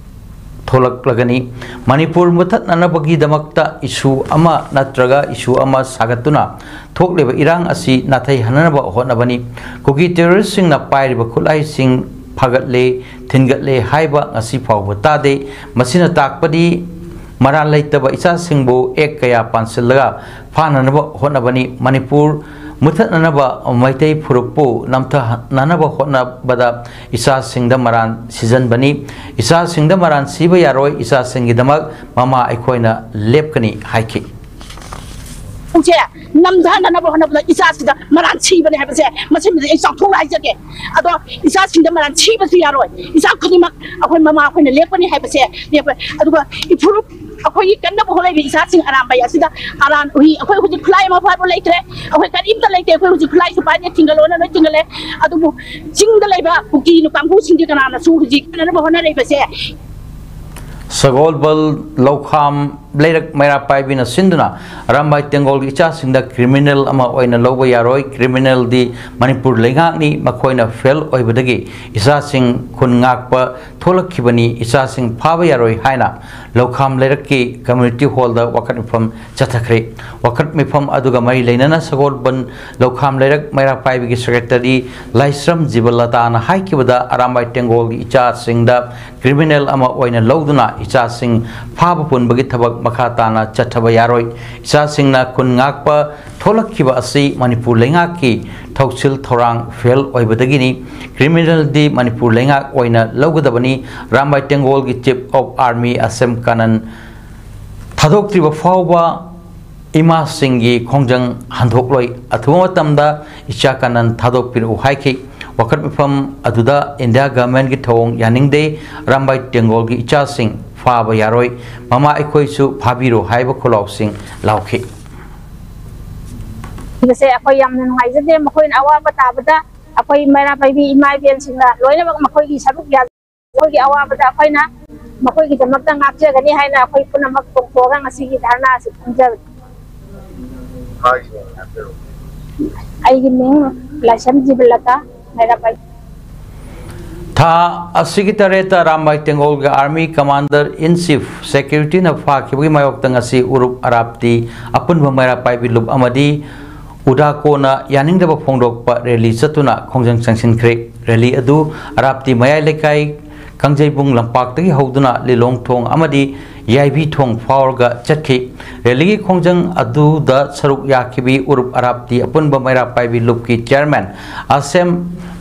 ꯊꯣꯛꯂꯛꯂꯒꯅꯤ꯫ ꯃꯅꯤꯄꯨꯔ ꯃꯨꯠꯊꯠꯅꯅꯕꯒꯤꯗꯃꯛꯇ ꯏꯁꯨ ꯑꯃ ꯅꯠꯇ꯭ꯔꯒ ꯏꯁꯨ ꯑꯃ ꯁꯥꯒꯠꯇꯨꯅ ꯊꯣꯛꯂꯤꯕ ꯏꯔꯥꯡ ꯑꯁꯤ ꯅꯥꯊꯩꯍꯟꯅꯅꯕ ꯍꯣꯠꯅꯕꯅꯤ꯫ ꯀꯨꯀꯤ ꯇꯦꯔꯣꯔꯤꯁꯁꯤꯡꯅ ꯄꯥꯏꯔꯤꯕ ꯈꯨꯠꯂꯥꯏꯁꯤꯡ ꯐꯥꯒꯠꯂꯦ, ꯊꯤꯟꯒꯠꯂꯦ ꯍꯥꯏꯕ ꯉꯁꯤ ꯐꯥꯎꯕ ꯇꯥꯗꯦ꯫ ꯃꯁꯤꯅ ꯇꯥꯛꯄꯗꯤ ꯃꯔꯥꯜ ꯂꯩꯇꯕ ꯏꯆꯥꯁꯤꯡꯕꯨ ꯑꯦꯛ ꯀꯌꯥ ꯄꯥꯟꯁꯤꯜꯂꯒ ꯐꯥꯅꯅꯕ ꯍꯣꯠꯅꯕꯅꯤ꯫ ꯃꯅꯤꯄꯨꯔ ꯃꯨꯠꯊꯠꯅꯅꯕ ꯃꯩꯇꯩ ꯐꯨꯔꯨꯞꯄꯨ ꯅꯝꯊꯅꯅꯕ ꯍꯣꯠꯅꯕꯗ ꯏꯆꯥꯁꯤꯡꯗ ꯃꯔꯥꯟ ꯁꯤꯖꯟꯕꯅꯤ꯫ ꯏꯆꯥꯁꯤꯡꯗ ꯃꯔꯥꯟ ꯁꯤꯕ ꯌꯥꯔꯣꯏ꯫ ꯏꯆꯥꯁꯤꯡꯒꯤꯗꯃꯛ ꯃꯃꯥ ꯑꯩꯈꯣꯏꯅ ꯂꯦꯞꯀꯅꯤ ꯍꯥꯏꯈꯤ꯫ ꯁꯦ ꯅꯝꯊꯅꯅꯕ ꯍꯣꯠꯅꯕꯗ ꯏꯆꯥꯁꯤꯗ ꯃꯔꯥꯟ ꯁꯤꯕꯅꯦ ꯍꯥꯏꯕꯁꯦ ꯃꯁꯤꯃꯗꯤ ꯑꯩ ꯆꯥꯎꯊꯣꯛꯅ ꯍꯥꯏꯖꯒꯦ꯫ ꯑꯗꯣ ꯏꯆꯥꯁꯤꯡꯗ ꯃꯔꯥꯟ ꯁꯤꯕꯁꯨ ꯌꯥꯔꯣꯏ꯫ ꯏꯆꯥ ꯈꯨꯗꯤꯡꯃꯛ ꯑꯩꯈꯣꯏ ꯃꯃꯥ ꯑꯩꯈꯣꯏꯅ ꯂꯦꯞꯀꯅꯤ ꯍꯥꯏꯕꯁꯦ ꯂꯦꯞꯄ꯫ ꯑꯗꯨꯒ ꯏꯐꯨꯔꯨꯞ ꯑꯩꯈꯣꯏꯒꯤ ꯀꯟꯅꯕ ꯍꯣꯠꯅꯔꯤꯕ ꯏꯆꯥꯁꯤꯡ ꯑꯔꯥꯝꯕꯥꯏ ꯑꯁꯤꯗ ꯑꯔꯥꯟ ꯎꯍꯤ ꯑꯩꯈꯣꯏ ꯍꯧꯖꯤꯛ ꯈꯨꯠꯂꯥꯏ ꯑꯃ ꯐꯥꯏꯕ ꯂꯩꯇ꯭ꯔꯦ꯫ ꯑꯩꯈꯣꯏ ꯀꯔꯤꯝꯇ ꯂꯩꯇꯦ꯫ ꯑꯩꯈꯣꯏ ꯍꯧꯖꯤꯛ ꯈꯨꯠꯂꯥꯏꯁꯨ ꯄꯥꯏꯗꯦ, ꯊꯤꯡꯒꯠꯂꯣꯅ ꯂꯣꯏ ꯊꯤꯡꯒꯠꯂꯦ꯫ ꯑꯗꯨꯕꯨ ꯆꯤꯡꯗ ꯂꯩꯕ ꯀꯨꯀꯤ ꯀꯥꯡꯕꯨꯁꯤꯡꯗꯤ ꯀꯅꯥꯅꯁꯨ ꯍꯧꯖꯤꯛ ꯀꯟꯅꯅꯕ ꯍꯣꯠꯅꯔꯤꯕꯁꯦ ꯁꯒꯣꯜꯕꯜ ꯂꯧꯈꯥꯝ ꯂꯩꯔꯛ ꯃꯩꯔꯥ ꯄꯥꯏꯕꯤꯅ ꯁꯤꯟꯗꯨꯅ ꯑꯔꯥꯝꯕꯥꯏ ꯇꯦꯡꯒꯣꯜꯒꯤ ꯏꯆꯥꯁꯤꯡꯗ ꯀ꯭ꯔꯤꯃꯤꯅꯦꯜ ꯑꯃ ꯑꯣꯏꯅ ꯂꯧꯕ ꯌꯥꯔꯣꯏ꯫ ꯀ꯭ꯔꯤꯃꯤꯅꯦꯜꯗꯤ ꯃꯅꯤꯄꯨꯔ ꯂꯩꯉꯥꯛꯅꯤ꯫ ꯃꯈꯣꯏꯅ ꯐꯦꯜ ꯑꯣꯏꯕꯗꯒꯤ ꯏꯆꯥꯁꯤꯡ ꯈꯨꯟ ꯉꯥꯛꯄ ꯊꯣꯛꯂꯛꯈꯤꯕꯅꯤ꯫ ꯏꯆꯥꯁꯤꯡ ꯐꯥꯕ ꯌꯥꯔꯣꯏ ꯍꯥꯏꯅ ꯂꯧꯈꯥꯝ ꯂꯩꯔꯛꯀꯤ ꯀꯝꯃ꯭ꯌꯨꯅꯤꯇꯤ ꯍꯣꯜꯗ ꯋꯥꯀꯠ ꯃꯤꯐꯝ ꯆꯠꯊꯈ꯭ꯔꯦ꯫ ꯋꯥꯀꯠ ꯃꯤꯐꯝ ꯑꯗꯨꯒ ꯃꯔꯤ ꯂꯩꯅꯅ ꯁꯒꯣꯜꯕꯟ ꯂꯧꯈꯥꯝ ꯂꯩꯔꯛ ꯃꯩꯔꯥ ꯄꯥꯏꯕꯤꯒꯤ ꯁꯦꯀ꯭ꯔꯦꯇꯔꯤ ꯂꯥꯏꯁ꯭ꯔꯝ ꯖꯤꯕꯂꯇꯥꯅ ꯍꯥꯏꯈꯤꯕꯗ, ꯑꯔꯥꯝꯕꯥꯏ ꯇꯦꯡꯒꯣꯜꯒꯤ ꯏꯆꯥꯁꯤꯡꯗ ꯀ꯭ꯔꯤꯃꯤꯅꯦꯜ ꯑꯃ ꯑꯣꯏꯅ ꯂꯧꯗꯨꯅ ꯏꯆꯥꯁꯤꯡ ꯐꯥꯕ ꯄꯨꯟꯕꯒꯤ ꯊꯕꯛ ꯃꯈꯥ ꯇꯥꯅ ꯆꯠꯊꯕ ꯌꯥꯔꯣꯏ꯫ ꯏꯆꯥꯁꯤꯡꯅ ꯈꯨꯟ ꯉꯥꯛꯄ ꯊꯣꯛꯂꯛꯈꯤꯕ ꯑꯁꯤ ꯃꯅꯤꯄꯨꯔ ꯂꯩꯉꯥꯛꯀꯤ ꯊꯧꯁꯤꯜ ꯊꯧꯔꯥꯡ ꯐꯦꯜ ꯑꯣꯏꯕꯗꯒꯤꯅꯤ꯫ ꯀ꯭ꯔꯤꯃꯤꯅꯦꯜꯗꯤ ꯃꯅꯤꯄꯨꯔ ꯂꯩꯉꯥꯛ ꯑꯣꯏꯅ ꯂꯧꯒꯗꯕꯅꯤ꯫ Arambai ꯇꯦꯡꯒꯣꯜꯒꯤ chief of army ꯑꯁꯦꯝ Kanan ꯊꯥꯗꯣꯛꯇ꯭ꯔꯤꯕ ꯐꯥꯎꯕ ꯏꯃꯥꯁꯤꯡꯒꯤ ꯈꯣꯡꯖꯪ ꯍꯟꯗꯣꯛꯂꯣꯏ꯫ ꯑꯊꯨꯕ ꯃꯇꯝꯗ ꯏꯆꯥ ꯀꯥꯅꯟ ꯊꯥꯗꯣꯛꯄꯤꯔꯛꯎ ꯍꯥꯏꯈꯤ꯫ ꯋꯥꯀꯠ ꯃꯤꯐꯝ ꯑꯗꯨꯗ ꯏꯟꯗꯤꯌꯥ ꯒꯚꯔꯟꯃꯦꯟꯠꯀꯤ ꯊꯧꯑꯣꯡ ꯌꯥꯅꯤꯡꯗꯦ, ꯑꯔꯥꯝꯕꯥꯏ ꯇꯦꯡꯒꯣꯜꯒꯤ ꯏꯆꯥꯁꯤꯡ ꯐꯥꯕ ꯌꯥꯔꯣꯏ, ꯃꯃꯥ ꯑꯩꯈꯣꯏꯁꯨ ꯐꯥꯕꯤꯔꯣ ꯍꯥꯏꯕ ꯈꯣꯜꯂꯥꯎꯁꯤꯡ ꯂꯥꯎꯈꯤ꯫ ꯁꯤꯕꯁꯦ ꯑꯩꯈꯣꯏ ꯌꯥꯝꯅ ꯅꯨꯡꯉꯥꯏꯖꯗꯦ꯫ ꯃꯈꯣꯏꯅ ꯑꯋꯥꯕ ꯇꯥꯕꯗ ꯑꯩꯈꯣꯏ ꯃꯩꯔꯥ ꯄꯥꯏꯕꯤ ꯏꯃꯥ ꯏꯕꯦꯟꯁꯤꯡꯅ ꯂꯣꯏꯅꯃꯛ ꯃꯈꯣꯏꯒꯤ ꯁꯔꯨꯛ ꯌꯥ-, ꯃꯈꯣꯏꯒꯤ ꯑꯋꯥꯕꯗ ꯑꯩꯈꯣꯏꯅ ꯃꯈꯣꯏꯒꯤꯗꯃꯛꯇ ꯉꯥꯛꯆꯒꯅꯤ ꯍꯥꯏꯅ ꯑꯩꯈꯣꯏ ꯄꯨꯝꯅꯃꯛ ꯆꯣꯡꯊꯣꯛꯑꯒ ꯉꯁꯤꯒꯤ ꯙꯔꯅꯥ ꯑꯁꯤ ꯐꯝꯖꯕꯅꯤ꯫ ꯑꯩꯒꯤ ꯃꯤꯡ ꯂꯥꯏꯁ꯭ꯔꯝ ꯖꯤꯕꯂꯇꯥ, ꯃꯩꯔꯥ ꯄꯥꯏꯕꯤ꯫ ꯊꯥ ꯑꯁꯤꯒꯤ ꯇꯔꯦꯠꯇ ꯑꯔꯥꯝꯕꯥꯏ ꯇꯦꯡꯒꯣꯜꯒꯤ ꯑꯥꯔꯃꯤ ꯀꯃꯥꯟꯗꯔ ꯏꯟ ꯆꯤꯐ ꯁꯦꯀ꯭ꯌꯨꯔꯤꯇꯤꯅ ꯐꯥꯈꯤꯕꯒꯤ ꯃꯥꯌꯣꯛꯇ ꯉꯁꯤ ꯎꯔꯨꯞ ꯑꯔꯥꯞꯇꯤ ꯑꯄꯨꯟꯕ ꯃꯩꯔꯥ ꯄꯥꯏꯕꯤ ꯂꯨꯞ ꯑꯃꯗꯤ ꯎꯗꯥꯀꯣꯅ ꯌꯥꯅꯤꯡꯗꯕ ꯐꯣꯡꯗꯣꯛꯄ ꯔꯦꯂꯤ ꯆꯠꯇꯨꯅ ꯈꯣꯡꯖꯪ ꯆꯪꯁꯤꯟꯈ꯭ꯔꯦ꯫ ꯔꯦꯂꯤ ꯑꯗꯨ ꯑꯔꯥꯞꯇꯤ ꯃꯌꯥꯏ ꯂꯩꯀꯥꯏ ꯀꯥꯡꯖꯩꯕꯨꯡ ꯂꯝꯄꯥꯛꯇꯒꯤ ꯍꯧꯗꯨꯅ ꯂꯤꯂꯣꯡ ꯊꯣꯡ ꯑꯃꯗꯤ ꯌꯥꯏꯕꯤ ꯊꯣꯡ ꯐꯥꯎꯔꯒ ꯆꯠꯈꯤ꯫ ꯔꯦꯂꯤꯒꯤ ꯈꯣꯡꯖꯪ ꯑꯗꯨꯗ ꯁꯔꯨꯛ ꯌꯥꯈꯤꯕꯤ ꯎꯔꯨꯞ ꯑꯔꯥꯞꯇꯤ ꯑꯄꯨꯟꯕ ꯃꯩꯔꯥ ꯄꯥꯏꯕꯤ ꯂꯨꯞꯀꯤ ꯆꯤꯌꯔꯃꯦꯟ ꯑꯁꯦꯝ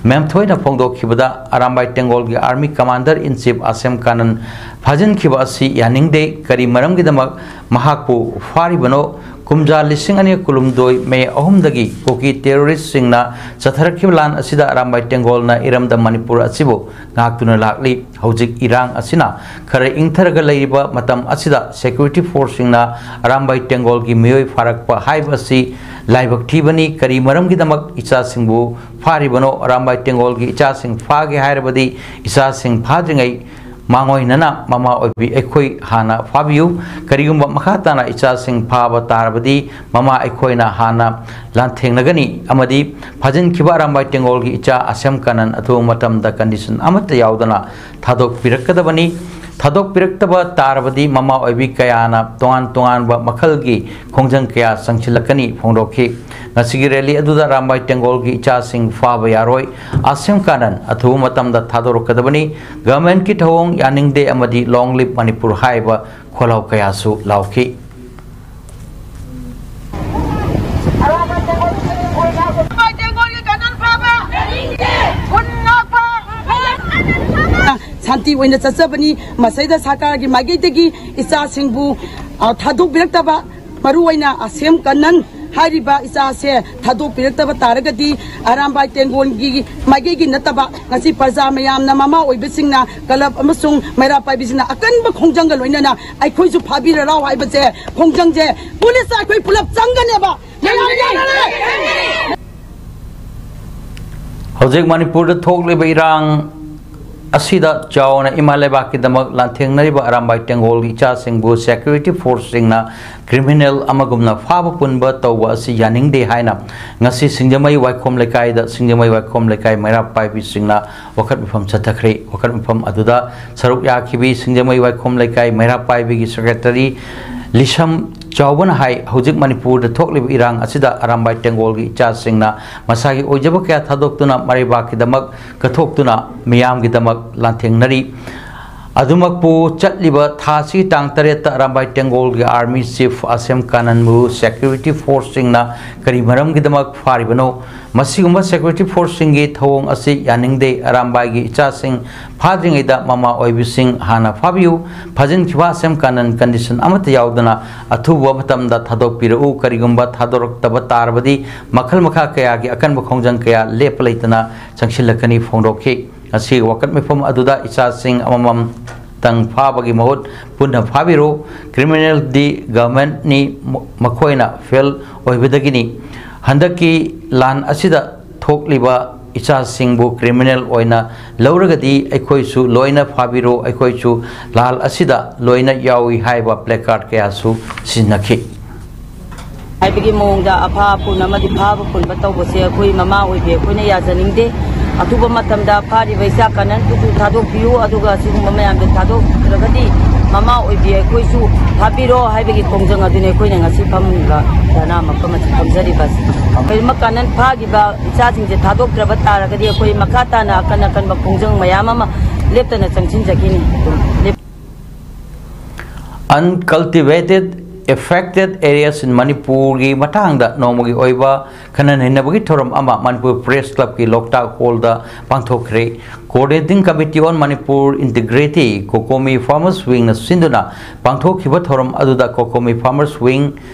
ꯃꯦꯝꯊꯣꯏꯅ ꯐꯣꯡꯗꯣꯛꯈꯤꯕꯗ, ꯑꯔꯥꯝꯕꯥꯏ ꯇꯦꯡꯒꯣꯜꯒꯤ ꯑꯥꯔꯃꯤ ꯀꯃꯥꯟꯗꯔ ꯏꯟ ꯆꯤꯐ ꯑꯁꯦꯝ ꯀꯥꯅꯟ ꯐꯥꯖꯤꯟꯈꯤꯕ ꯑꯁꯤ ꯌꯥꯅꯤꯡꯗꯦ꯫ ꯀꯔꯤ ꯃꯔꯝꯒꯤꯗꯃꯛ ꯃꯍꯥꯛꯄꯨ ꯐꯥꯔꯤꯕꯅꯣ? ꯀꯨꯝꯖꯥ ꯂꯤꯁꯤꯡ ꯑꯅꯤꯒ ꯀꯨꯟꯍꯨꯝꯗꯣꯏ ꯃꯦ ꯑꯍꯨꯝꯗꯒꯤ ꯀꯨꯀꯤ ꯇꯦꯔꯣꯔꯤꯁꯁꯤꯡꯅ ꯆꯠꯊꯔꯛꯈꯤꯕ ꯂꯥꯟ ꯑꯁꯤꯗ ꯑꯔꯥꯝꯕꯥꯏ ꯇꯦꯡꯒꯣꯜꯅ ꯏꯔꯝꯗꯝ ꯃꯅꯤꯄꯨꯔ ꯑꯁꯤꯕꯨ ꯉꯥꯛꯇꯨꯅ ꯂꯥꯛꯂꯤ꯫ ꯍꯧꯖꯤꯛ ꯏꯔꯥꯡ ꯑꯁꯤꯅ ꯈꯔ ꯏꯪꯊꯔꯒ ꯂꯩꯔꯤꯕ ꯃꯇꯝ ꯑꯁꯤꯗ ꯁꯦꯀ꯭ꯌꯨꯔꯤꯇꯤ ꯐꯣꯔꯁꯁꯤꯡꯅ ꯑꯔꯥꯝꯕꯥꯏ ꯇꯦꯡꯒꯣꯜꯒꯤ ꯃꯤꯑꯣꯏ ꯐꯥꯔꯛꯄ ꯍꯥꯏꯕ ꯑꯁꯤ ꯂꯥꯏꯕꯛ ꯊꯤꯕꯅꯤ꯫ ꯀꯔꯤ ꯃꯔꯝꯒꯤꯗꯃꯛ ꯏꯆꯥꯁꯤꯡꯕꯨ ꯐꯥꯔꯤꯕꯅꯣ? ꯑꯔꯥꯝꯕꯥꯏ ꯇꯦꯡꯒꯣꯜꯒꯤ ꯏꯆꯥꯁꯤꯡ ꯐꯥꯒꯦ ꯍꯥꯏꯔꯕꯗꯤ ꯏꯆꯥꯁꯤꯡ ꯐꯥꯗ꯭ꯔꯤꯉꯩ ꯃꯥꯡꯑꯣꯏꯅꯅ ꯃꯃꯥ ꯑꯣꯏꯕꯤ ꯑꯩꯈꯣꯏ ꯍꯥꯟꯅ ꯐꯥꯕꯤꯌꯨ꯫ ꯀꯔꯤꯒꯨꯝꯕ ꯃꯈꯥ ꯇꯥꯅ ꯏꯆꯥꯁꯤꯡ ꯐꯥꯕ ꯇꯥꯔꯕꯗꯤ ꯃꯃꯥ ꯑꯩꯈꯣꯏꯅ ꯍꯥꯟꯅ ꯂꯥꯟꯊꯦꯡꯅꯒꯅꯤ ꯑꯃꯗꯤ ꯐꯥꯖꯤꯟꯈꯤꯕ ꯑꯔꯥꯝꯕꯥꯏ ꯇꯦꯡꯒꯣꯜꯒꯤ ꯏꯆꯥ ꯑꯁꯦꯝ ꯀꯥꯅꯟ ꯑꯊꯨꯕ ꯃꯇꯝꯗ condition ꯑꯃꯠꯇ ꯌꯥꯎꯗꯅ ꯊꯥꯗꯣꯛꯄꯤꯔꯛꯀꯗꯕꯅꯤ꯫ ꯊꯥꯗꯣꯛꯄꯤꯔꯛꯇꯕ ꯇꯥꯔꯕꯗꯤ ꯃꯃꯥ ꯑꯣꯏꯕꯤ ꯀꯌꯥꯅ ꯇꯣꯉꯥꯟ ꯇꯣꯉꯥꯟꯕ ꯃꯈꯜꯒꯤ ꯈꯣꯡꯖꯪ ꯀꯌꯥ ꯆꯪꯁꯤꯜꯂꯛꯀꯅꯤ ꯐꯣꯡꯗꯣꯛꯈꯤ꯫ ꯉꯁꯤꯒꯤ rally ꯑꯗꯨꯗ ꯑꯔꯥꯝꯕꯥꯏ ꯇꯦꯡꯒꯣꯜꯒꯤ ꯏꯆꯥꯁꯤꯡ ꯐꯥꯕ ꯌꯥꯔꯣꯏ, ꯑꯁꯦꯝ ꯀꯥꯅꯟ ꯑꯊꯨꯕ ꯃꯇꯝꯗ ꯊꯥꯗꯣꯔꯛꯀꯗꯕꯅꯤ, governmentꯀꯤ ꯊꯧꯑꯣꯡ ꯌꯥꯅꯤꯡꯗꯦ ꯑꯃꯗꯤ Long Live Manipur ꯍꯥꯏꯕ ꯈꯣꯜꯂꯥꯎ ꯀꯌꯥꯁꯨ ꯂꯥꯎꯈꯤ꯫ ꯁꯥꯟꯇꯤ ꯑꯣꯏꯅ ꯆꯠꯆꯕꯅꯤ꯫ ꯃꯁꯤꯗ ꯁꯔꯀꯥꯔꯒꯤ ꯃꯥꯏꯀꯩꯗꯒꯤ ꯏꯆꯥꯁꯤꯡꯕꯨ, ꯑ, ꯊꯥꯗꯣꯛꯄꯤꯔꯛꯇꯕ, ꯃꯔꯨꯑꯣꯏꯅ ꯑꯁꯦꯝ ꯀꯥꯅꯟ ꯍꯥꯏꯔꯤꯕ ꯏꯆꯥꯁꯦ ꯊꯥꯗꯣꯛꯄꯤꯔꯛꯇꯕ ꯇꯥꯔꯒꯗꯤ ꯑꯔꯥꯝꯕꯥꯏ ꯇꯦꯡꯒꯣꯜꯒꯤ ꯃꯥꯏꯀꯩꯒꯤ ꯅꯠꯇꯕ ꯉꯁꯤ ꯄ꯭ꯔꯖꯥ ꯃꯌꯥꯝꯅ, ꯃꯃꯥ ꯑꯣꯏꯕꯁꯤꯡꯅ, club ꯑꯃꯁꯨꯡ ꯃꯩꯔꯥ ꯄꯥꯏꯕꯤꯁꯤꯡꯅ ꯑꯀꯟꯕ ꯈꯣꯡꯖꯪꯒ ꯂꯣꯏꯅꯅ ꯑꯩꯈꯣꯏꯁꯨ ꯐꯥꯕꯤꯔꯔꯥꯎ ꯍꯥꯏꯕꯁꯦ ꯈꯣꯡꯖꯪꯁꯦ policeꯇ ꯑꯩꯈꯣꯏ ꯄꯨꯂꯞ ꯆꯪꯒꯅꯦꯕ꯫ ꯃꯌꯥꯝ ꯌꯥꯅꯔꯦ꯫ ꯍꯧꯖꯤꯛ ꯃꯅꯤꯄꯨꯔꯗ ꯊꯣꯛꯂꯤꯕ ꯏꯔꯥꯡ ꯑꯁꯤꯗ ꯆꯥꯎꯅ ꯏꯃꯥ ꯂꯩꯕꯥꯛꯀꯤꯗꯃꯛ ꯂꯥꯟꯊꯦꯡꯅꯔꯤꯕ ꯑꯔꯥꯝꯕꯥꯏ ꯇꯦꯡꯒꯣꯜꯒꯤ ꯏꯆꯥꯁꯤꯡꯕꯨ security forceꯁꯤꯡꯅ criminal ꯑꯃꯒꯨꯝꯅ ꯐꯥꯕ ꯄꯨꯟꯕ ꯇꯧꯕ ꯑꯁꯤ ꯌꯥꯅꯤꯡꯗꯦ ꯍꯥꯏꯅ ꯉꯁꯤ ꯁꯤꯡꯖꯃꯩ ꯋꯥꯏꯈꯣꯝ ꯂꯩꯀꯥꯏꯗ ꯁꯤꯡꯖꯃꯩ ꯋꯥꯏꯈꯣꯝ ꯂꯩꯀꯥꯏ ꯃꯩꯔꯥ ꯄꯥꯏꯕꯤꯁꯤꯡꯅ ꯋꯥꯀꯠ ꯃꯤꯐꯝ ꯆꯠꯊꯈ꯭ꯔꯦ꯫ ꯋꯥꯀꯠ ꯃꯤꯐꯝ ꯑꯗꯨꯗ ꯁꯔꯨꯛ ꯌꯥꯈꯤꯕꯤ ꯁꯤꯡꯖꯃꯩ ꯋꯥꯏꯈꯣꯝ ꯂꯩꯀꯥꯏ ꯃꯩꯔꯥ ꯄꯥꯏꯕꯤꯒꯤ secretary ꯂꯤꯁꯝ ꯆꯥꯎꯕꯅ ꯍꯥꯏ, ꯍꯧꯖꯤꯛ ꯃꯅꯤꯄꯨꯔꯗ ꯊꯣꯛꯂꯤꯕ ꯏꯔꯥꯡ ꯑꯁꯤꯗ ꯑꯔꯥꯝꯕꯥꯏ ꯇꯦꯡꯒꯣꯜꯒꯤ ꯏꯆꯥꯁꯤꯡꯅ ꯃꯁꯥꯒꯤ ꯑꯣꯏꯖꯕ ꯀꯌꯥ ꯊꯥꯗꯣꯛꯇꯨꯅ ꯃꯔꯩꯕꯥꯛꯀꯤꯗꯃꯛ ꯀꯠꯊꯣꯛꯇꯨꯅ ꯃꯤꯌꯥꯝꯒꯤꯗꯃꯛ ꯂꯥꯟꯊꯦꯡꯅꯔꯤ꯫ ꯑꯗꯨꯃꯛꯄꯨ ꯆꯠꯂꯤꯕ ꯊꯥ ꯑꯁꯤꯒꯤ ꯇꯥꯡ ꯇꯔꯦꯠꯇ ꯑꯔꯥꯝꯕꯥꯏ ꯇꯦꯡꯒꯣꯜꯒꯤ army chief ꯑꯁꯦꯝ ꯀꯥꯅꯟꯕꯨ security forceꯁꯤꯡꯅ ꯀꯔꯤ ꯃꯔꯝꯒꯤꯗꯃꯛ ꯐꯥꯔꯤꯕꯅꯣ? ꯃꯁꯤꯒꯨꯝꯕ security forceꯁꯤꯡꯒꯤ ꯊꯧꯑꯣꯡ ꯑꯁꯤ ꯌꯥꯅꯤꯡꯗꯦ꯫ ꯑꯔꯥꯝꯕꯥꯏꯒꯤ ꯏꯆꯥꯁꯤꯡ ꯐꯥꯗ꯭ꯔꯤꯉꯩꯗ ꯃꯃꯥ ꯑꯣꯏꯕꯤꯁꯤꯡ ꯍꯥꯟꯅ ꯐꯥꯕꯤꯌꯨ꯫ ꯐꯥꯖꯤꯟꯈꯤꯕ ꯑꯁꯦꯝ ꯀꯥꯅꯟ condition ꯑꯃꯠꯇ ꯌꯥꯎꯗꯅ ꯑꯊꯨꯕ ꯃꯇꯝꯗ ꯊꯥꯗꯣꯛꯄꯤꯔꯛꯎ꯫ ꯀꯔꯤꯒꯨꯝꯕ ꯊꯥꯗꯣꯔꯛꯇꯕ ꯇꯥꯔꯕꯗꯤ ꯃꯈꯜ ꯃꯈꯥ ꯀꯌꯥꯒꯤ ꯑꯀꯟꯕ ꯈꯣꯡꯖꯪ ꯀꯌꯥ ꯂꯦꯞꯄ ꯂꯩꯇꯅ ꯆꯪꯁꯤꯜꯂꯛꯀꯅꯤ ꯐꯣꯡꯗꯣꯛꯈꯤ꯫ ꯉꯁꯤ ꯋꯥꯀꯠ ꯃꯤꯐꯝ ꯑꯗꯨꯗ ꯏꯆꯥꯁꯤꯡ ꯑꯃꯃꯝꯇꯪ ꯐꯥꯕꯒꯤ ꯃꯍꯨꯠ ꯄꯨꯟꯅ ꯐꯥꯕꯤꯔꯨ꯫ Criminalꯗꯤ governmentꯅꯤ, ꯃ-, ꯃꯈꯣꯏꯅ fail ꯑꯣꯏꯕꯗꯒꯤꯅꯤ꯫ ꯍꯟꯗꯛꯀꯤ ꯂꯥꯟ ꯑꯁꯤꯗ ꯊꯣꯛꯂꯤꯕ ꯏꯆꯥꯁꯤꯡꯕꯨ ꯀ꯭ꯔꯤꯃꯤꯅꯦꯜ ꯑꯣꯏꯅ ꯂꯧꯔꯒꯗꯤ ꯑꯩꯈꯣꯏꯁꯨ ꯂꯣꯏꯅ ꯐꯥꯕꯤꯔꯣ, ꯑꯩꯈꯣꯏꯁꯨ ꯂꯥꯜ ꯑꯁꯤꯗ ꯂꯣꯏꯅ ꯌꯥꯎꯏ ꯍꯥꯏꯕ ꯄ꯭ꯂꯦꯀꯥꯔꯗ ꯀꯌꯥꯁꯨ ꯁꯤꯖꯤꯟꯅꯈꯤ꯫ ꯍꯥꯏꯕꯒꯤ ꯃꯑꯣꯡꯗ ꯑꯐꯥ ꯑꯐꯨꯟ ꯑꯃꯗꯤ ꯐꯥꯕ ꯄꯨꯟꯕ ꯇꯧꯕꯁꯦ ꯑꯩꯈꯣꯏ ꯃꯃꯥ ꯑꯣꯏꯕꯤ ꯑꯩꯈꯣꯏꯅ ꯌꯥꯖꯅꯤꯡꯗꯦ꯫ ꯑꯊꯨꯕ ꯃꯇꯝꯗ ꯐꯥꯔꯤꯕ ꯏꯆꯥ ꯀꯥꯅꯟꯗꯨꯁꯨ ꯊꯥꯗꯣꯛꯄꯤꯌꯨ, ꯑꯗꯨꯒ ꯁꯤꯒꯨꯝꯕ ꯃꯌꯥꯝꯗꯣ ꯊꯥꯗꯣꯛꯇ꯭ꯔꯒꯗꯤ ꯃꯃꯥ ꯑꯣꯏꯕꯤ ꯑꯩꯈꯣꯏꯁꯨ ꯐꯥꯕꯤꯔꯣ ꯍꯥꯏꯕꯒꯤ ꯈꯣꯡꯖꯪ ꯑꯗꯨꯅꯤ ꯑꯩꯈꯣꯏꯅ ꯉꯁꯤ ꯐꯝꯃꯤꯕ ꯙꯔꯅꯥ ꯃꯐꯝ ꯑꯁꯤ ꯐꯝꯖꯔꯤꯕ ꯑꯁꯤ꯫ ꯀꯔꯤꯒꯨꯝꯕ ꯀꯥꯅꯟ ꯐꯥꯈꯤꯕ ꯏꯆꯥꯁꯤꯡꯁꯦ ꯊꯥꯗꯣꯛꯇ꯭ꯔꯕ ꯇꯥꯔꯒꯗꯤ ꯑꯩꯈꯣꯏ ꯃꯈꯥ ꯇꯥꯅ ꯑꯀꯟ ꯑꯀꯟꯕ ꯈꯣꯡꯖꯪ ꯃꯌꯥꯝ ꯑꯃ ꯂꯦꯞꯇꯅ ꯆꯪꯁꯤꯟꯖꯈꯤꯅꯤ꯫ Uncultivated affected areas in ꯃꯅꯤꯄꯨꯔꯒꯤ ꯃꯇꯥꯡꯗ ꯅꯣꯡꯃꯒꯤ ꯑꯣꯏꯕ ꯈꯟꯅ ꯅꯩꯅꯕꯒꯤ ꯊꯧꯔꯝ ꯑꯃ ꯃꯅꯤꯄꯨꯔ ꯄ꯭ꯔꯦꯁ ꯀ꯭ꯂꯕꯀꯤ ꯂꯣꯛꯇꯥꯛ ꯍꯣꯜꯗ ꯄꯥꯡꯊꯣꯛꯈ꯭ꯔꯦ꯫ Coordinating Committee on Manipur Integrity, COCOMI Farmers Wingꯅ ꯁꯤꯟꯗꯨꯅ ꯄꯥꯡꯊꯣꯛꯈꯤꯕ ꯊꯧꯔꯝ ꯑꯗꯨꯗ COCOMI Farmers Wing,